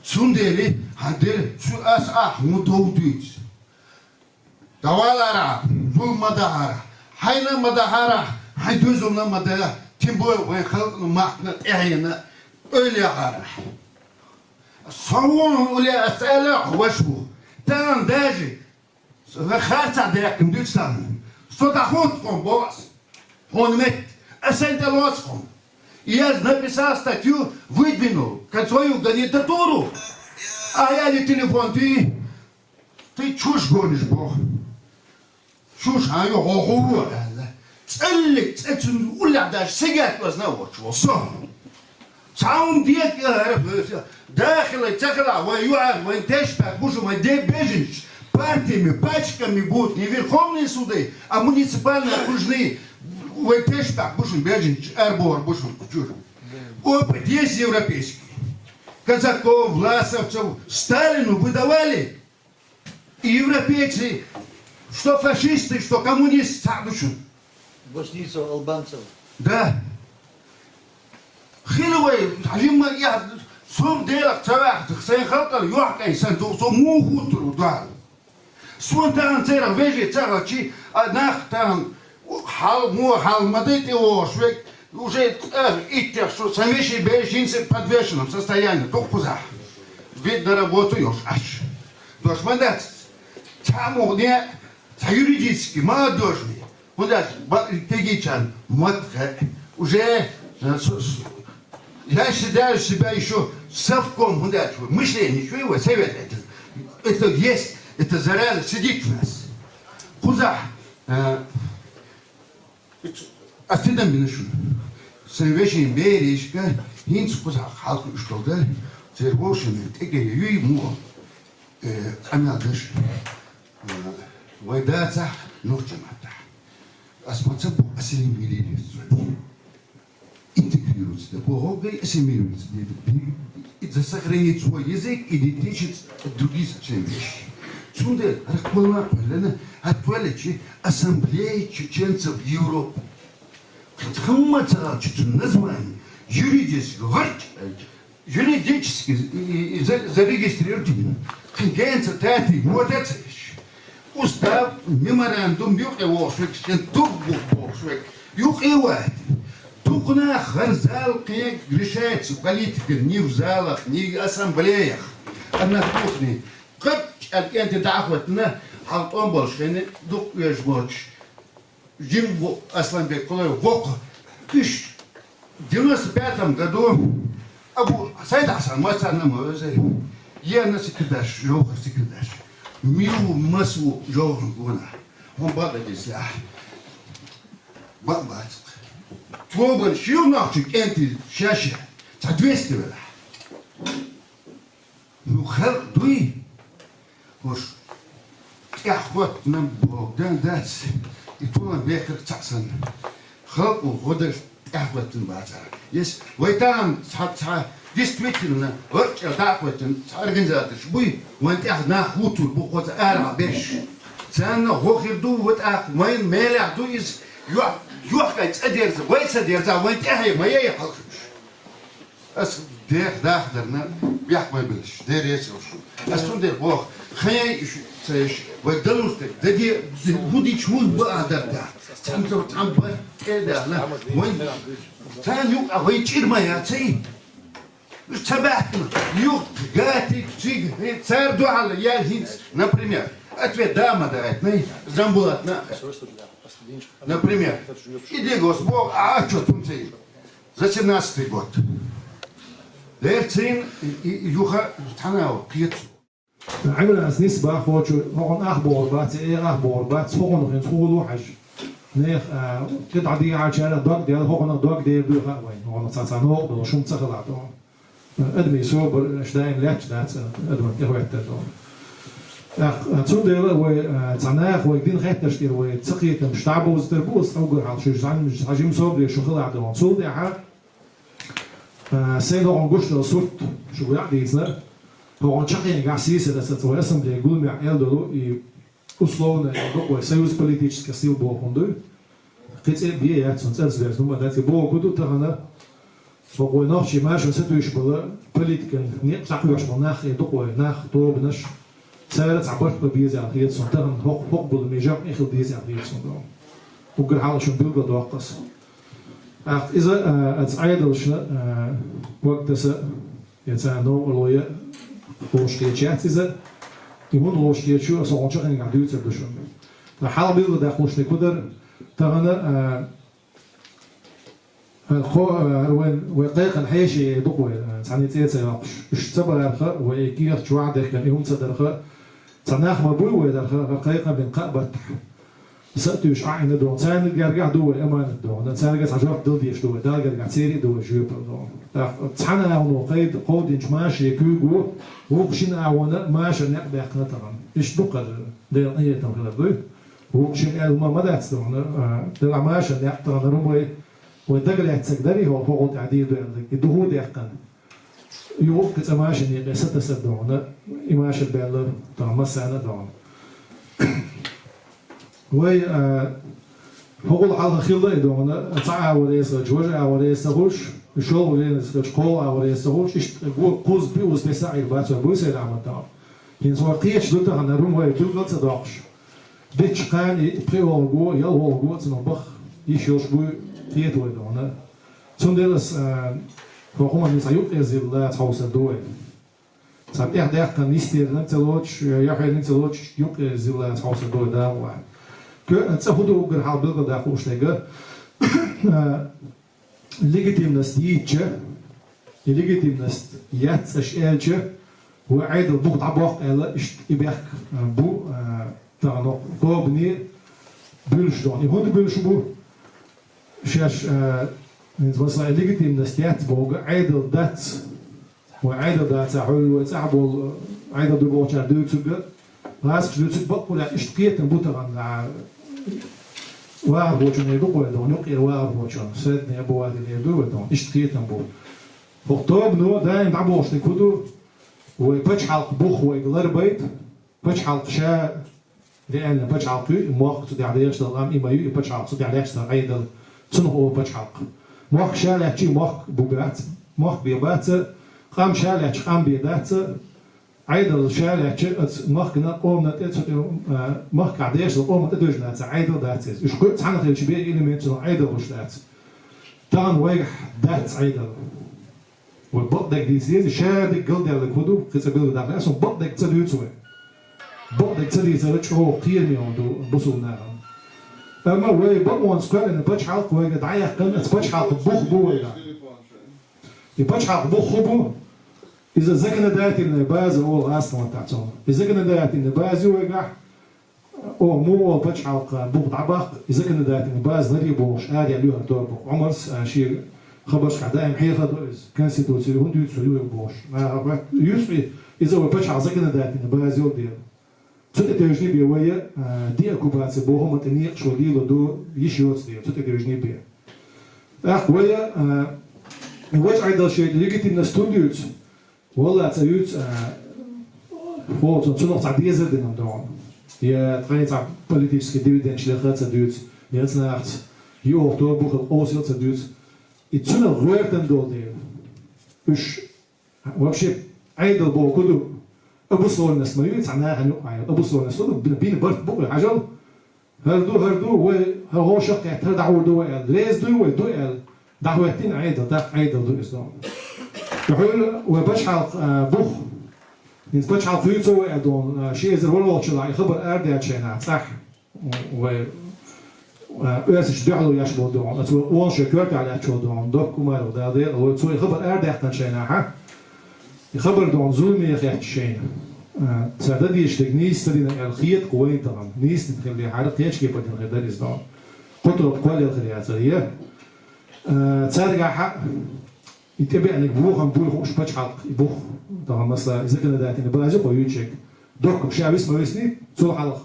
Цундели, хьан дели, цу ас ахь хӀун дов дуьйцу? Давалара, зулма дахьара, хьайна ма дахьара, хьайн доьзална ма дахьара, тем более вайн халкъна махкана тӀаьхьена ойла яхьара. Со вон уле ас аьлла, ваш ву. Тан даже Ха-, харцахь даьккхина дуьйцу тахана. Со дӀахӀутту хьуна боху ас. Хьуна метта. Ас сайн тӀе лоцу хьуна. И аз написал статью, выдвинул, как свою кандидатуру. А я не телефон, ты, ты чушь гонишь, боху. Чушь, а ю, хьо хӀун ву, аьлла. ЦӀаллиг, цӀе цуьнан уллехь даже сигарет вазна а воцуш ву со. Цхьа хӀума дегӀ а хӀара хӀоьца. Дахалай, ца хилахь, вай юьхьар, вайн тешпехь бу шун, вайн де бежанчаш, партиями, пачками будут не верховные суды, а муниципальные, окружные, вайн тешпехь бу шун бежанчаш, арбохар бу шун кху чуьра. Опыт есть европейский. Казаков, власовцев, Сталину выдавали. И европейцы, что фашисты, что коммунисты, цхьаъ ду шуна. Боснийцев, албанцев. Да. Хила вай, хьажимма, я, сум делах ца ваьхта, сайн халкъал йохкай сан ду, со муху туру дал. Сон тахан церах вежи цагачи, а нах тахан хьал, му хьал ма дай те вош век, уже, э, иттех шо, сан веши бежинцы в подвешенном состоянии, тух куза. Вид на работу ёш аш. Дош ма дац. Ца мугне, ца юридически, ма должны. Куда ж, ба-, кегичан, мот хэ. Уже, э, с-, с-, я считаю себя ещё совком, куда ж, мышление, что его совет это. Это есть, это зараза сидит в нас. Куза, э, а ты там минушу. Сэн вешин беришка, хинц куза халкы уштолда, цербошин, теге юй му, э, амялдыш. Э, вайдаца, нухчамата. Асмаца бу ассимилируется. Интегрируется. Да, бу гогай ассимилируется. И за сохранить свой язык, идентичность от других совсем вещей. Цунде рахмална палена, отвалечи ассамблея чеченцев Европы. Хамма цагал чечен название юридически варч, юридически и, и за-, зарегистрировать. Хингенца тати, вот это ещё. Устав, меморандум, юкъе вошвек, шен тугбу вошвек, юкъе вайт. Тукна харзал кег решается политика ни в залах, ни в ассамблеях. Она кухне. Как аргенты дахватна, халтон болш, хене дук веш боч. Жим во-, Асланбек Кулаев вок. Иш, в девяносто пятом году Абу Сайд Асан, мастер на мой, я на секретарь, жёлтый секретарь. Миу масу жёлтый гона. Он бада десля. Бан бацк. Тобан шил нахчик энти шаша. Ца двести вела. Ну, хэр дуй. Хош. Тяхват нам Бог, да, дац. И тула бехар цасан. Халку ходаш тяхват нам баца. Ес, вайтам, ца, ца, действительно, варча тяхват нам, ца организатор, буй, ван тях на хутур, бу хоз ара беш. Цана хохир ду, вот ах, вайн мелях ду из, юах, юах кай цадерза, вай цадерза, вайн тяхай, моей халкуш. Ас дех дахдарна, бяхмай билш, дерес ушу. Ас тун дер бох, хай иш, цеш, вай далуш дер, дади, худич мун ба адарда. Цам цо, цам ба, эдана. Вай, цан юк, а вай чирма я, цей. Уж цабахтна, юк, гати, циг, цар дуала, я хинц, например. Ответ дама дает, най, замбулатна. Например, иди, Господь, а что там цей? За семнадцатый год. Дерцин и, и, и юха танау киец. Амра аснис бахочу, хогон ах бор бац, э ах бор бац, хогон хин хулу хаж. Нех, а, кит ади ачара дог дел, хогон дог дел ду ха вай. Хогон ца ца ног до, шум ца хала до. Адми собр, шдаим ляч дац, адман тихветтер до. Ах, цудела вай, а, цанах вай дин хетташ тир вай, цакитам штабуз тер бус, аугар хал шу зан, хажим собр, шу хала до. Цудела, Э, сен хогон гуш дал сурт, шу гуяк дийцна. Хогон чакхин гас сисера сац вай ассамблея гулмя эл долу и условно, э, бокъой союз политических сил бохун дуй. Кыце бие яцун церс верс, ну, ма дати бо гуду тахана. Бокъой нохчи маша сатуиш была политика, не, сакуяш была нах, э, бокъой нах, тобнаш. Цара цхьа барт ба беза хетсон, тахан хок-, хок була межам эхил деза хетсон доо. Угар хьалашун билгал доаккхас. Ах, иза, а, ац айдалшна, а, вактаса, яца новалоя, хош кечац иза, и мун хош кечу, а сохон чахин га дюцер душун. Та хьал билгал даккхушни кудар, тахана, а, Хо, э, вайн, вай кхайкан хьеши дукъ вай, э, цхьана цӀе ца йоккхуш. Уьш ца барха, вай кехат чу ваӀ дехкан, и хӀума ца дарха, цхьа нах ма буй вай дарха, вай кхайкан бен кхаъ баттахь. Са а туьйш Ӏа Ӏина догӀу, царна гаргахь ду вай аманат догӀу, царга цхьа жоп дала деш ду вай, Дала гаргахь церий ду вай жоьпал догӀу. ТӀаккха цхьана агӀоно кхайда кховдинчу машаре куьйго, вукху шина агӀона маша некъ баьккхина тахана. Иштта ду кхара, Делан къинхетам хилар дуй. Вукху шина аьлла ма, ма дац тахана, а, Делахь маша некъ тахана румой, Вай дагалаьццаг дарий хӀокху гӀуллакха дийр ду аьлла, и духу даьккхина. Юха кхин цкъа машина юкъе сатасар догӀна, и машар баьлла тахана массарна а догӀна. Вай, а, хӀокхул хьалха хилла и догӀна, цхьа агӀор эсалча, важа агӀор эса хуш, шолгӀа лена эсалча, кхоалгӀа агӀор эса хуш, иштта го кхузза-пӀузза песа Ӏийр бац вай буй сайра Ахьмад догӀна. ХӀинца вай кхеташ ду тахана, рум вай билгал ца доккхуш. Дечча кхана и пхиъолгӀа го, ялхолгӀа го а цунах баха йиш йолуш буй кхета вай догӀна. Цундела ас, а, хӀокху хӀуманна цхьа юкъера зилла лаца хьовсар ду вай. Цхьа тӀехдаьккхина йистераниг ца лоцуш, яхьвениг ца лоцуш, юкъера зилла лаца хьовсар ду вай, Дала мукъ лахь. Кхин а цкъа хӀун ду уггар хьалха билгалдаккха хууш дерг, а, легитимность йийцча, и легитимность яц аша аьлча, вай Ӏедал бух дӀабоккху аьлла, иштта и бехк, а, бу, а, тахана тобане буьлуш догӀна. И хӀунда буьлуш бу? Шаьш, а, хӀинца, масала, легитимность яц бохург Ӏедал дац. Вай Ӏедал дацахь, хьуна вай цӀахь болу Ӏедал ду бохучара дуьйцург, гӀазкхаша дуьйцург бакъ хӀума иштта кхетам бу тахана, а, вахархочун эр ду-кх вай догӀна, юкъера вахархочун, средний обыватель эр ду вай догӀна, иштта кхетам бу. ХӀокху тобано даим дӀабохуш дерг хӀун ду? Вай пачхьалкх бух вайга ларбайта, пачхьалкх ша реально пачхьалкх ю, и мохк цу тӀехь дехаш долу къам и ма ю, и пачхьалкх цу тӀехь лаьтташ долу Ӏедал, цунах олу пачхьалкх. Мохк ша лаьттача мохк бу бац, мохк бен бац, къам ша лаьттача къам бен дац, Ӏедал ша лаьттача оцу махкана, къомана тӀе, цу тӀе, а, махкахь дешна къомана тӀе дуьйжина дац, Ӏедал дац иза. Уьш кхин а цхьаьна хилча бен элемент цунах Ӏедал гуш дац. Тахана вайгахь дац Ӏедал. Вай бакъдерг дийца деза, ша дерг галдаьлларг хӀун ду, кхин цкъа билгалдаккха лаьа, суна бакъдерг ца дуьйцу вай. Бакъдерг ца дийцар чӀогӀа кхераме хӀума ду бусулба нахана. Амма вай бакъонца кхоьллина пачхьалкх вайга дӀаяьккхина, оцу пачхьалкхан бух бу вайгахь. И пачхьалкх бух хӀун бу? Иза законодательная база олу гӀазкхийн маттахь цунах. И законодательная база ю вайгахь, оха муха олу пачхьалкхан бух дӀабаккха, и законодательная база ларъе бохуш, араяьлла ю хӀара тоба. Ӏумарс, а, шен хабаршкахь даим хьехар до иза, конституци хӀунда дуьйцу ю вай бохуш. Нахах хоьтту, юьсу и, иза вай пачхьалкх законодательная база йолу дела. Цу тӀе девжний бен вай, а, деоккупаци боху ма тӀе некъаш вай лело ду, йиш йоцу дела, цу тӀе девжний бен. ТӀаккха вай, а, важа Ӏедал шайга легитимность хӀунда юьйцу? Валла, ца юьйцу, а, хӀо, цу-, цунах цхьа дезар дина догӀу. Я ткъе цхьа политический дивидендаш леха ца дуьйцу, я цу нахаца йоху тоба бухал къовсал ца дуьйцу. И цунах гӀоьртан долу дела. Уьш вообще Ӏедал боху ду. Обусловленность ма ю, цхьа нахана юкъахь. Обусловленность ду, бина барт бу, хьажал. ХӀара ду, хӀара ду, вай, хӀара гӀо шаккхетта, хӀара дӀахьур ду вай аьлла. Реза дуй вай, ду аьлла. ДӀахӀоьттина Ӏедал, даккха Ӏедал ду иза догӀу. Тхуьйла вай пачхьалкх, а, бух. ХӀинца пачхьалкх хуьйцу вай аьлла догӀу, а, ши эзар ворхӀалгӀачу шарахь и хабар арадаьллачу шайнахь цӀахь. Вай, а, оьрсаша дуьхьало еш болу догӀу. Аса вай къонахий коьртехь лаьтташ волу догӀу. Докка Умаров Дала декъала вай. Цо и хабар арадаьккхинчу шайнахьа. И хабар догӀу зуламе хетташ шайна. А, цара дан дезаш дерг нийса ца дина аьлла хета-кх вайна тахана. Нийса дина хиллехьара, кхечу кепара дина хир дара иза догӀу. Кхо тоба кхоллаелла хир яцара, я. А, цаьргахьа и тӀебеаниг вохам буй хууш пачхьалкх и бух. Тахана, масала, и законодательный база кхо юьйцург. Доккха ша вис ма висний, цул хьалха.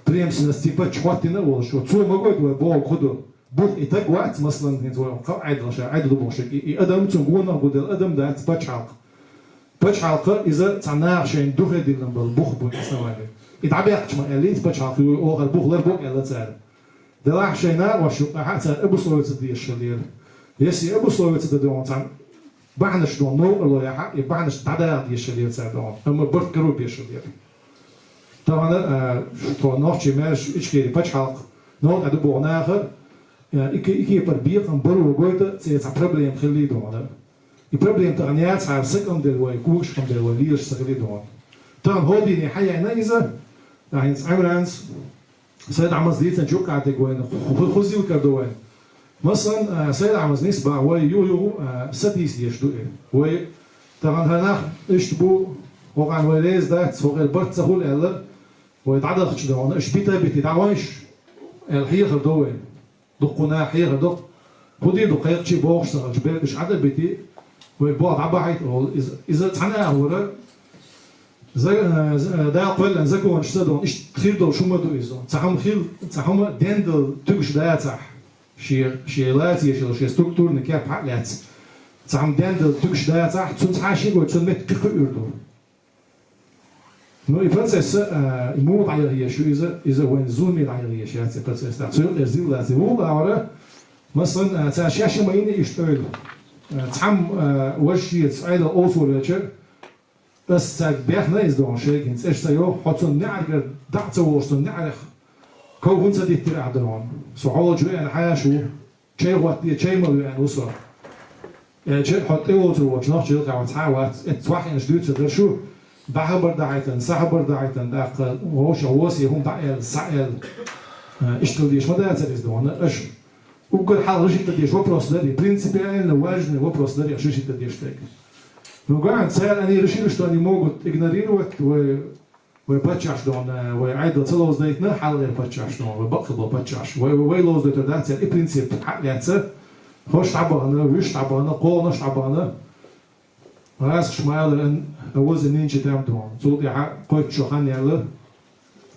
Преемственность типа чу хӀоттийна а волуш, цо ма гойту вай бохург хӀун ду. Бух и таг вац, масалан, хӀинца вай кхо Ӏедал ша, Ӏедал ду бохуш, и, и адам цунна гонах гу делла адам дац пачхьалкх. Пачхьалкх иза цхьа наха шайна духе диллина болу бух бу основание. И дӀабаьккхича ма аьллий, пачхьалкх ю, оха хӀара бух ларбо аьлла цара. Делахь шайн накъош юкъахьа цара обусловиться дезаш хиллера. Если обусловиться дан догӀу цхьа бахьанаш догӀу новкъарло яхьа, и бахьанаш дӀадаха дезаш хиллера цара догӀу, амма барт каро безаш хиллера. Тахана, а, тхо нохчий, маьрша, Ичкери пачхьалкх новкъа ду боху наха, а, и ке-, и кепара бекхам баро гойту, цӀе цхьа проблема хиллий догӀу. И проблема тахана яцахьара, сакъам делла вай, когашкъам делла вай, лелаш ца хиллий догӀу. Тахана хӀокху дийне хьан яйна иза, а, хӀинца Ӏимранс, Сайд-Ахьмада дийцинчу юккъехь дерг вайна ху-, ху-, хузилкар ду вайна. Масалан, а, Сайд-Ахьмада нисбахь вай юха-юха, а, сатийса дезаш ду и. Вай тахана хӀара нах иштта бу, хӀокхарна вай реза дац, хӀокхеран барт ца хуьлу аьлла, вай дӀадахча догӀу, уьш бита а битий, дӀавайша аьлла хьехар до вайна. Дуккха наха хьехар до-кх. ХӀун дийр ду кхайкхачий бохуш ца хилча, берг уьш Ӏад а битий, вай болх дӀабахьийта олу. Иза, иза цхьана а хӀора, за-, э, за-, э, Дала кхоьллина законаш ца догӀу, иштта хир долуш хӀума ду иза. Цхьа хӀума хил-, цхьа хӀума дендала туьгуш дацахь, Шен, шен лаций шел, шен структурный кеп хьа а лаьцна. Цхьамма денна долу туьгаш дацахь, цунна цхьа а шен гой, цунна метта кхин кхуьур ду. Ну, и процесс, а, и муха дӀаяхьа езаш ю иза, иза вайн зуламе дӀаяхьа езаш яц и процесс. Цу юкъера зил лаций ву агӀора, масалан, а, цара шаьш а ма йина иштта ойла. А, цхьамма, а, важа шеца Ӏедал овсо велча, ас цаьрга бехна иза дохьуна шайгахь, цӀераш ца йоху, хьо цунна неӀаргара дӀа а ца волуш, цунна неӀарах ков хӀунда ца диттира ахь дохьуна? Со хьолчу веана хьаша ву, чай хӀоттае, чай ма веана ву со. Элча хьо тӀевоцур волчу нохча хьан цхьа а вац, эццахь вахьинаш дуьйцур дара шу, дӀахьабар дахьийтан, сахьабар дахьийтан, тӀаккха вовшах восе хӀума дӀа аьлла, схьа аьлла. Иштта деш ма дацара иза дохьуна, аша. Уггар хьалха решить дан дезаш вопрос дара, принципиально важный вопрос дара аша решить дан дезаш дерг. Ну, ган, цара они решили, что они могут игнорировать вай, вай паччахьаш дохьуна, вай Ӏедал ца ловзадайтина, хьалхара паччахьаш дохьуна, вай бакъ хилла паччахьаш. Вай, вай ловзадайтар дац цара и принцип хьа а лаьцна, хӀорш дӀабахана, вуьш дӀабахана, кхоанаш дӀабахана. ГӀазкхаша ма аллара, ан, а воза нинча там дохьуна. Цул тӀаьхьа кхойтта шо хан яьлла,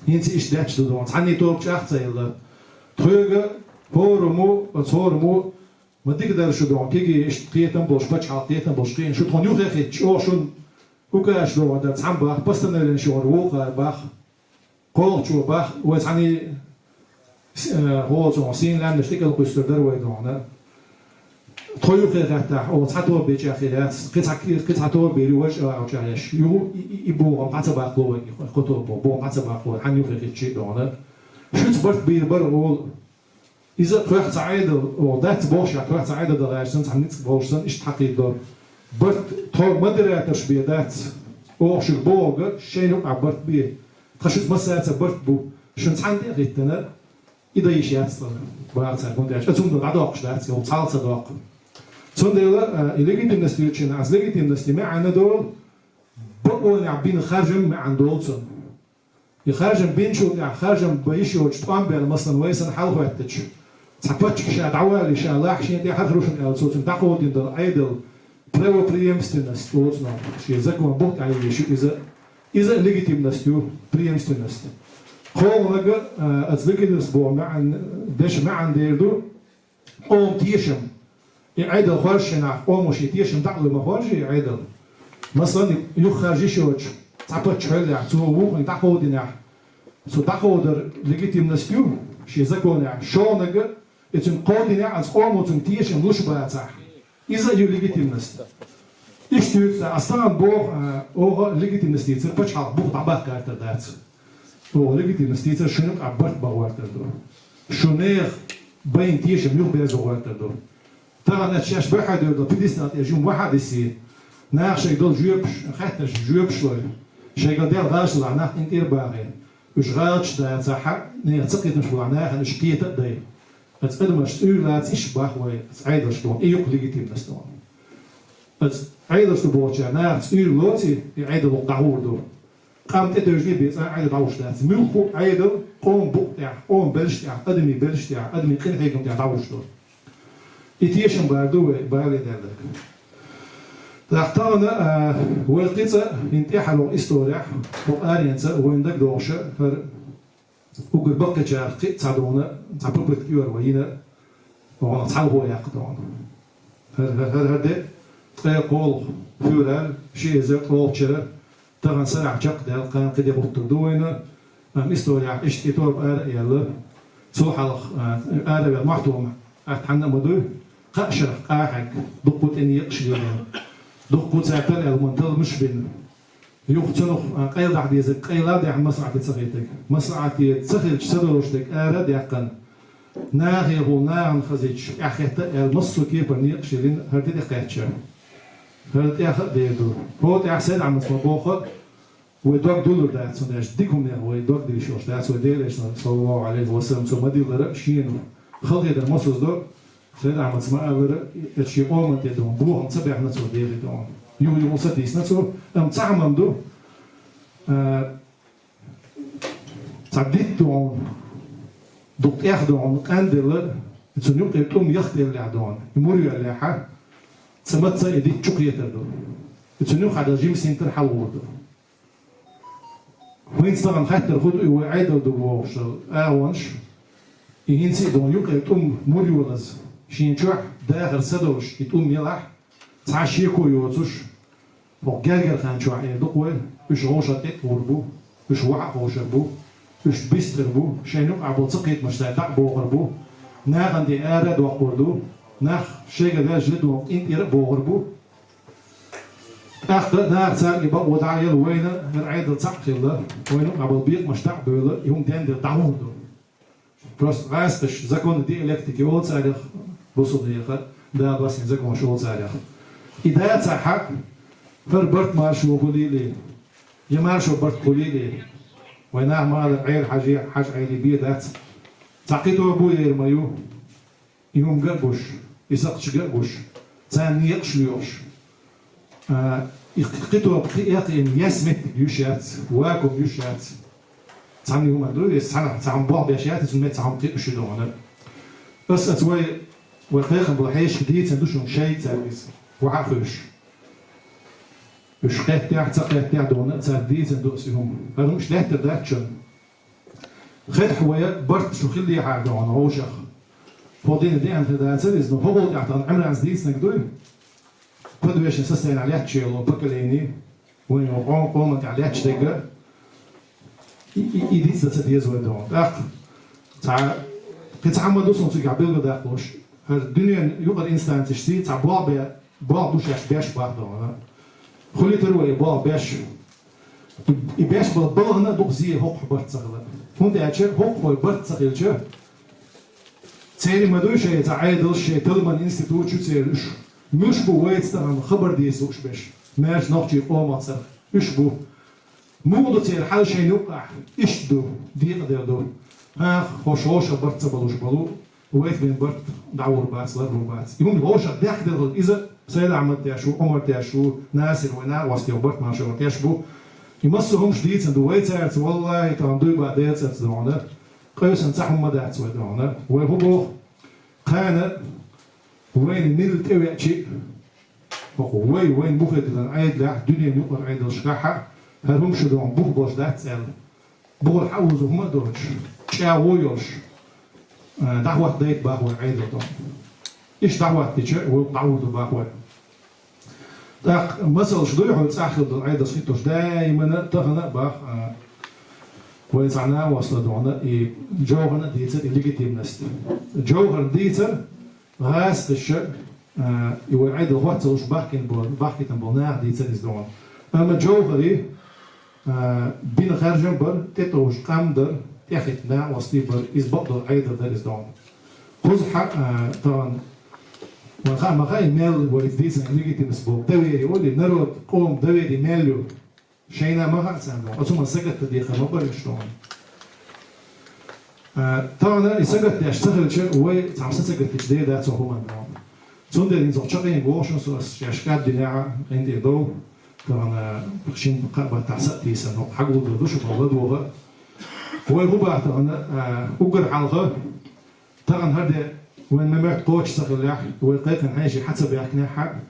хӀинца иштта даьтташ ду дохьуна. Цхьанний тоба чӀагӀ ца елла. Тхоьга хӀораммо, оцу хӀораммо, ма дика дара шу дохьуна. Кегий иштта кхетам болуш, пачхьалкх кхетам болуш кхиъна. Шу тхуна юххе хитташ, оха шуна указ дохьур дара цхьамма баха, постановление шуьгара вукхара баха. КхолгӀачо бах, вай цхьаьний, с-, э, хӀоцун сийна лаьмнаш тӀекӀел кхуьссур дара вай дохьуна. Тхо юххе хаттахь, оха цхьа тоба беча хир яц, кхин цхьа, кхин цхьа тоба бийр ю вай чӀагӀ чӀагӀъеш. Ю и, и, и бохам дӀа ца баккхало вай, кхо тоба бохам дӀа ца баккхало вай, хьан юххе хиттачий дохьуна. Шуьца барт бийр бара гӀола. Иза тхоьх цхьа Ӏедал, оха дац бохуш, тхоьх цхьа Ӏедал дахьаш санна, цхьа ницкъ болуш санна, иштта хьакхийдо. Барт тхо модераторш бен дац. Оха шуьга бохург, шайна юкъахь барт бе. Тхан шуьца массаьрца барт бу. Шуна цхьаьна тӀе а хӀиттина, и дан йиш яц тхуна. Баха цара хӀунда аьлча, ацу хӀума дӀадоккхуш дац, оха цхьалца доккху. Цундела, а, и легитимность юьйцучунна, ас легитимность маьӀна долу, бакъонехь бина харжам маьӀна долу цунна. И харжам бинчул тӀаьхьа харжам бан йиш йоцуш тӀом баьлла, масалан, вай санна хьалахӀоьттича, цхьа паччахь ша дӀавалий, ша лахь шена тӀе хьархарушна аьлла, цо цуьнан дӀакховдийна долу Ӏедал, правопреемственность, оцу нах, шен закон бух тӀехь йиш ю иза, иза легитимность ю, преемственность. КхоалгӀанага, а, аса легитимность боху маьӀна, деш маьӀна дер ду, къоман тешам. И Ӏедал хоржучу хенахь, къомо шен тешам дӀа а луй ма хоржий и Ӏедал. Масалан, юххехь йиш йоцуш, цхьа паччахь хьоьллехь, цо вукхунга дӀакховдинехь, цо дӀакховдар легитимность ю, шен законехь, шолгӀанага, и цуьнга кховдинехь, аса къомо цуьнга тешам луш бацахь. Иза а ю легитимность. Иштта юьйцу, аса тахана боху, а, оха легитимность дийцар пачхьалкх бух дӀабаккха гӀертар дац. Оха легитимность дийцар шуна юкъахь барт бан гӀертар ду. Шун нехан байна тешам юхаберзо гӀертар ду. Тахана шаьш баьхьа девдал пидисна тӀе жима ваха а дисий. Наха шайга долу жоьпаш, хаттарш жоьпаш лой. Шайга Дела гӀалаш лахь нах къинтӀера бахий. Уьш гӀалаташ дацахь, нехан ца кхетамаш болахь нахана уьш кхета а дай. Аса адамаш цӀуьйра лаца иш бах вай, аса Ӏедалш дохьуна, и юкъа легитимность дохьуна. Аса Ӏедалш ду бохучара наха цӀуьйра лоций, и Ӏедал вукху дӀагӀур ду. Къам тӀетевжиний бен цкъа а Ӏедал дӀагӀуш дац. Муьлхха а Ӏедал, къоман букъа тӀехь, къоман белш тӀехь, адамийн белш тӀехь, адамийн къинхьегам тӀехь дӀагӀуш ду. И тешам бар ду вай, бале даьлларг. ТӀаккха тахана, а, вай кхин цкъа хӀинца тӀаьхьара вокху исторехь, хӀокху аренца вайна дагадогӀуша, хӀара уггар баккхийчарах кхин а цхьа дохьуна, цхьа попытка йора вай йина, вахана цхьалхо яккха дохьуна. ХӀара, хӀара, хӀара, хӀара де, ткъе кхоалгӀа февраль, ши эзар ткъолгӀачу шарахь, тахана сарахь чекхдаьлла, кхана кхин де гӀуттур ду вайна, амма исторехь иштта и тоба ара а яьлла, цул хьалха, а, ара а ваьлла мохь тома атта хьанна а ма дуй, кхаа шарахь къахьегна, дуккха тӀе некъаш лелийна, дуккха цара тала аьлла ма талламаш а бина. Юха цунах, а, къайладахьа дезарг къайла а даьхна маслаӀате ца хетарг. МаслаӀате ца хилча ца долуш дерг ара а даьккхина. Нахехула нахана хазийташ, эхь хетта а аьлла, массо а кепара некъаш лелийна, хӀара де тӀекхаьчча. ХӀара тӀехь а дер ду. ХӀокху тӀехь Сайд-Ахьмада ма боху, вай дог дуллур дац, цундела дика хӀуманех вай дог дилла йиш йолуш дац, вай Делан Элчано, саллаллаху Ӏалайхи ва саллам, цо ма-диллара, шена халахетар ма создо, Сайд-Ахьмада ма-аллара, эцу шен къоман тӀе дохьуна бохам ца баьхна цо Деле дохьуна. Юха-юха сатийсина цо, амма цхьа хӀума ду, а, цхьа дитт дохьуна, дукха тӀех дохьуна, къанделла, цунна юккъе тӀум яхделлехь дохьуна, и мур йоьллехьа, цхьа маца и дитт чу кхетар ду. И цунна юххехь долу жима синтар хьалагӀур ду. ХӀинца тахана хаттар хӀутту и вай Ӏедал ду бохуш агӀонаш. И хӀинца а дона юкъе тӀум мур йолаза, шен чохь дахар са долуш и тӀум елахь, цхьа шеко йоцуш, хӀокху гергара хан чохь эр ду-кх вай, уьш вовшах тӀе а гӀур бу, уьш вахьа а ховшар бу, уьш бистхир бу, шайна юкъахь болу ца кхетамаш цара дӀа а бохур бу, нахана тӀе ара а доккхур ду, нах шайга ваьжна ледогӀу къинтӀера а бохур бу. ТӀаккха наха царга и бакъо дӀа а елла, вайна хӀара Ӏедал цхьаъ хилла, вайна юкъахь болу бекъамаш дӀа а бевлла, и хӀума дендира дӀагӀур ду. Просто гӀазкхаша законы диалектики олу царех, бусулба нехан Дала доссийна законаш олу царех. И дацахь, хӀара барт маршо хуьлийла, я маршо барт хуьлийла, вай нах ма-аллара Ӏер хьажий, хьажа Ӏелий бен дац. Цхьа кхин тобо ер ма ю. И хӀума ган а гуш, и сакхташ ган а гуш, царна некъаш лоьхуш. А, и кхин тоба кхин а кхиъна, яьсса меттиг юьш яц, вакуум юьш яц. Цхьана хӀума ду, иза цхьана, цхьа хӀума болх беш яц, иза метта цхьа хӀума кхиъна шу догӀана. Ас аца вай, вай кхайкхам болу хьешашка дийцина ду шуна шайца иза, вахьа а хуьлуш. Уьш кхеттехь а, ца кхеттехь а догӀана, цара дийцина ду ас и хӀума. ХӀара хӀума иштта лаьттар дац шуна. Хетахь вай барт шу хиллехьара догӀана вовшах. ХӀокху дийнахь деана хир дацара иза, но хӀокхул тӀехь тахана Ӏимранца дийцинарг дуй? Подвешенное состояние лаьтташ йолу поколение, вайн йолу къом-, къоман тӀехь лаьтташ дерг, и, и, и дицдан ца деза вай догӀана. ТӀаккха цхьа, кхин цхьа хӀума ду суна цигахь билгалдаккхалуш. ХӀара дуьненан юкъара инстанцешций цхьа болх бе-, болх бу шаьш беш боху догӀана. Хуьлуьйтур вай и болх беш. И беш болу балхана а ду-кх зен хӀокху барт ца хилар. ХӀунда аьлча хӀокху вай барт ца хилча, церан ма дуй шайн цхьа Ӏедалш, шайн талламан институташ ю церан уьш. Муьлш бу вайца тахана хабар дийца лууш берш, маьрша нохчийн къоман цӀарах? Уьш бу. Муха ду церан хьал шайна юккъехь? Иштта ду, декъаделла ду. ХӀаха, хӀо шоша барт ца балуш болу, вайца бен барт дӀагӀур бац, ларбур бац. И хӀума вовшах дехкаделла хилла, иза Сайд-Ахьмад теш ву, Ӏумар теш ву, Насир вай накъостий барт маршо теш бу. И массо а хӀумаш дийцина ду вай цаьрца, валлахӀи, тахана дуй бан Делан цӀарца догӀана, къевсина цхьа хӀума ма дац вай догӀана. Вай хӀун боху? Кхана вайна милла тӀевеачи а, хӀокху вай, вайн бухе диллина Ӏедалехь, дуьненан юкъара Ӏедалшкахь а, хӀара хӀума шу догӀана бух болуш дац аьлла. Бухара хьаузу хӀума а доцуш, чӀагӀо а йолуш, а, дӀахӀоттадайта боху вай Ӏедал догӀана. Иштта дӀахӀоттадича, вай дӀагӀур ду боху вай. ТӀаккха масалш дуй хьуна цӀахь хилла долу Ӏедалш хӀиттош, даимана а, тахана а боху, а, вайн цхьа накъост догӀана, и Джовхарна а дийцира и легитимность. Джовхарна дийцира, гӀазкхаша, а, и вай Ӏедал хӀотталуш бахкина болу, бахкийтина болу наха дийцира иза догӀана. Амма Джовхари, а, бина харжам бара, тӀетӀовжа къам дара, тӀехӀитта накъостий бара, иза бакъдолу Ӏедал дара иза догӀана. Кхузахь, а, тахана, вайн хаа ма хаьа мел вай дийцина легитимность боху, доверие олий, народ, къоман доверие мел ю. Шайна ма хаьа царна догӀана, оцу хӀуманна сагатдан дехар ма бара уьш догӀана. А, тахана и сагатдеш ца хилча, вай цхьа сацагатдича дер дац оцу хӀуманна догӀана. Цундела хӀинца оха чаккхе боху шуна со, ас шаьш кӀаддинехь а къинтӀера дов, тахана шина кхаа баттахь са а тийсана, хӀокху хьагулдур ду шу боху ладогӀа. Вай хӀун боху тахана, а, уггар хьалха, тахана хӀара де вайн мемет кхочуш ца хиллехь, вай кхайкхина хьеший хьа ца баьхкинехь а,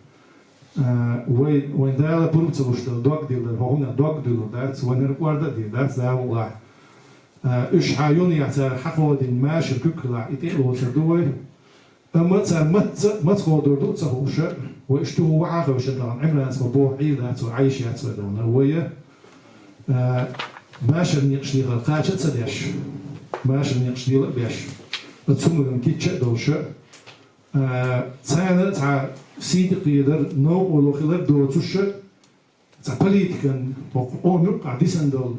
а, вай, вайн Дала пурба ца луш долу дог диллар, хӀокхунах дог дуьллур дац, вайн хӀара кӀорда а дийр дац, Дала мукъ лахь. А, уьш хьан юннехь цара хьакховдийна машар куьг хилахь, и тӀе а лоцур ду вай. Амма цара маца, маца кховдор ду а ца хууш, вай уьш туьхьа вахьа а хевшина тахана Ӏимранца ма боху Ӏийр дац вай, Ӏайш яц вай догӀана. Вай, а, машар некъаш дехар кхача а ца деш, машар некъаш дела а беш, оцу хӀуманан кийча а долуш, а, царна цхьа сий тӀе кхедар, новкъарло хилар доцуш, цхьа политикан, хӀокху къоман юккъахь дисина долу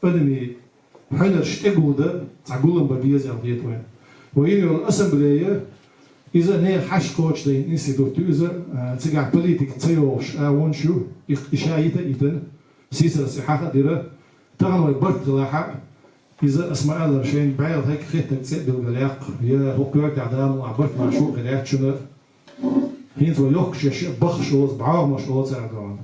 адамийн хьуьнарш тӀегулдан цхьа гулам бан беза аьлла хета вайна. Вай йина йолу ассамблея, иза нехан хьашт кхочушдайна институт ю иза, а, цигахь политика ца йогӀуш агӀонаш ю, и, и ша йита а йитина, сийсара схьа а дира. Тахана вай барт хилахь а, иза, ас ма-аллара, шайна бӀе хьалха хеттарг цӀе а билгалъяккха, я хӀокху коьртехь Дала мукъ лахь барт маршо а хир яц шуна. ХӀинца вай йохкуш еш баххаш олу, бӀогӀамаш олу цара догӀана.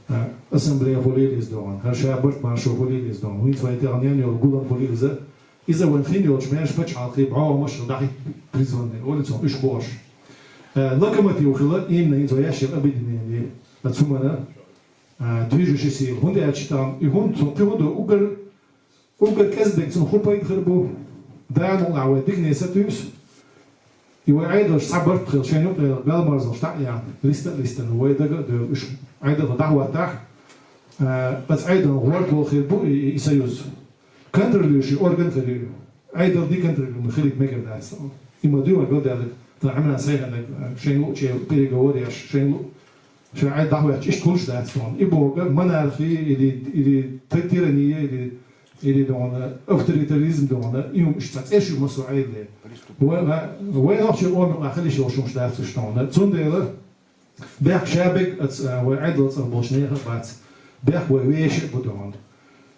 А, ассамблея хуьлийла иза догӀана. ХӀара ша барт маршо хуьлийла иза догӀана. ХӀинца вай тӀехь нен йолу гулам хуьлийла иза. Иза вайн хин йолчу маьрша пачхьалкхийн бӀогӀамаш дахьийта призванный, олу цунах уьш бохуш. А, локомотив хила именно хӀинца вай еш йолу объединение. Оцу хӀуманан, а, движущий сила. ХӀунда аьлча тахана и хӀума, цунна кхин хӀун ду, уггар Уггар кӀезиг дерг цунна хӀун пайда хир бу? Дала мукъ лахь вай дикане сатуьйсу. И вай Ӏедалш цхьа барт хила, шайн юкъе белмарзлуш дӀа а яьхна, листа а листана, вай дага а девлла, уьш Ӏедалах дӀахӀоттахь, а, оцу Ӏедална гӀорта волу хир бу и, и, и союз. Контролирующий орган хир ю. Ӏедал деконтролируемый хилийта мегар дац. И ма дуй вайн галдаьлларг, тхан Ӏимран Сайханнаг, а, шайн луъучу переговор еш, шайн лу-, шайн Ӏедал дӀахӀоьттича, иштта хуьлуш дац тхуна. И бохург монархия или, или т-, тирания, или, или дона авторитаризм дона, и хӀума иштта цхьа цӀеш ю массо а Ӏедале. Вай, вай, вай нохчийн къоман юкъахь хила йиш йолуш хӀумаш дац уьш тхуна. Цундела бехк ша берг а ц-, а, вай Ӏедал цӀарах болчу нехан а бац. Бехк вай вешан а бу тхуна.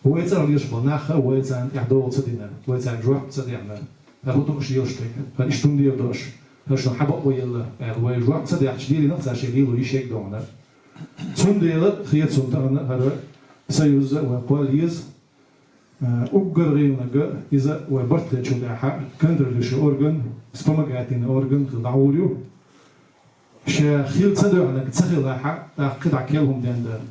Вай цӀарах лелаш болу нах а вай царна тӀехь догӀа ца дина, вай цаьрга жоп ца дехна. ХӀара хӀун ду аша лелаш дерг? ХӀара иштта хӀунда догӀуш? ХӀара шуна хьан бакъо елла? Аьлла, вай жоп ца дехча, лелийна цара шайн лело йиш ерг а дохьуна. Цундела хета суна тахана хӀара союз а вай кхолла еза. А, уггар гӀийла наг иза вай барт хилчул тӀаьхьа контролирующий орган, вспомогательный орган хила дӀагӀур ю. Ша хила ца доьхнарг ца хилахь, тӀаккха кхидӀа кхел хӀума ден дара.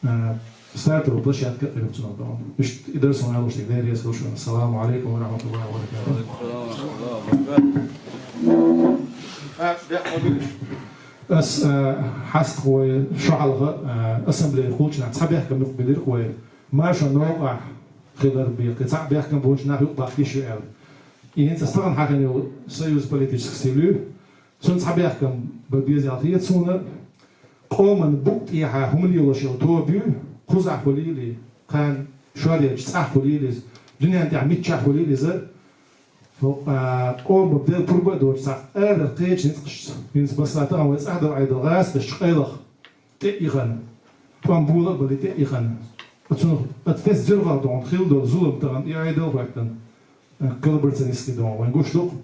А, стартовый площадка а хир ю цунах дохьуна. Иштта и дара суна алуш дерг. Дела реза хуьлда шуна. Ассаламу алейкум ва рахматуллахи ва баракатуху. Ас, а, хьаста вай шо хьалха, а, ассамблея кхулчу нах цхьа бехкам юкъабелира вай. Маршо новкъахь хилар бен, кхин цхьаъ бехкам болчу нах юкъабахка йиш ю аьлла. И хӀинца стагана хьахийна йолу союз политических сил ю. Цунна цхьа бехкам бан беза аьлла хета суна. Къоман букъа тӀехьа хӀума лелош йолу тоба ю, кхузахь хуьлийла, кхана шор ечу цӀахь хуьлийла иза, дуьненна тӀехь миччахь хуьлийла иза. ХӀокху, а, къоман бен пурба а доцуш цхьа арара кхечу ницкъашца. ХӀинца масала тахана вай цӀахь долу Ӏедал гӀазкхашчу къайлаха тӀе а ихана, тӀом була а бале тӀе а ихана. Оцунах, оцу тесна зиргӀа дохьуна хилла долу зулам тахана и Ӏедал а хӀоьттина, а, коллаборационистский дохьуна вайн гуш ду-кх.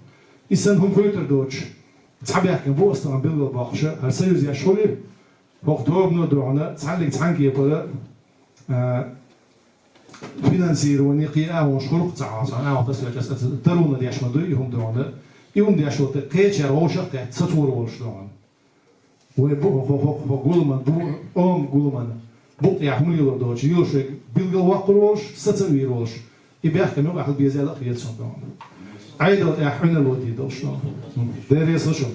И санна хӀума гойтур доцуш, цхьа бехкам бу ас тахана билгалбоккхуша, хӀара союз еш хуьлу, хӀокху тобано а дохьуна, цхьаьнниг цхьаьна кепара, а, финансирование кхин а хӀумаш хуьлу-кх цхьа хьо, цхьа а хьо тасвелча, аса таруна деш ма дуй и хӀума дохьуна. И хӀума деш волу тӀе кхечара вовшах а кхетта, сацор волуш дохьуна. Вай бу-, хӀо-, хӀо-, хӀо-, гуламан, бу-, къоман гуламан букъ тӀехь хӀума лело доцуш, йолуш вайга билгал воккхур волуш, саца а вийр волуш, и бехкам юкъахь хила беза аьлла а хета суна дохьуна. Ӏедал тӀехь Ӏуьнар лотийр долуш дохьуна. Дела реза хуьлда шуна.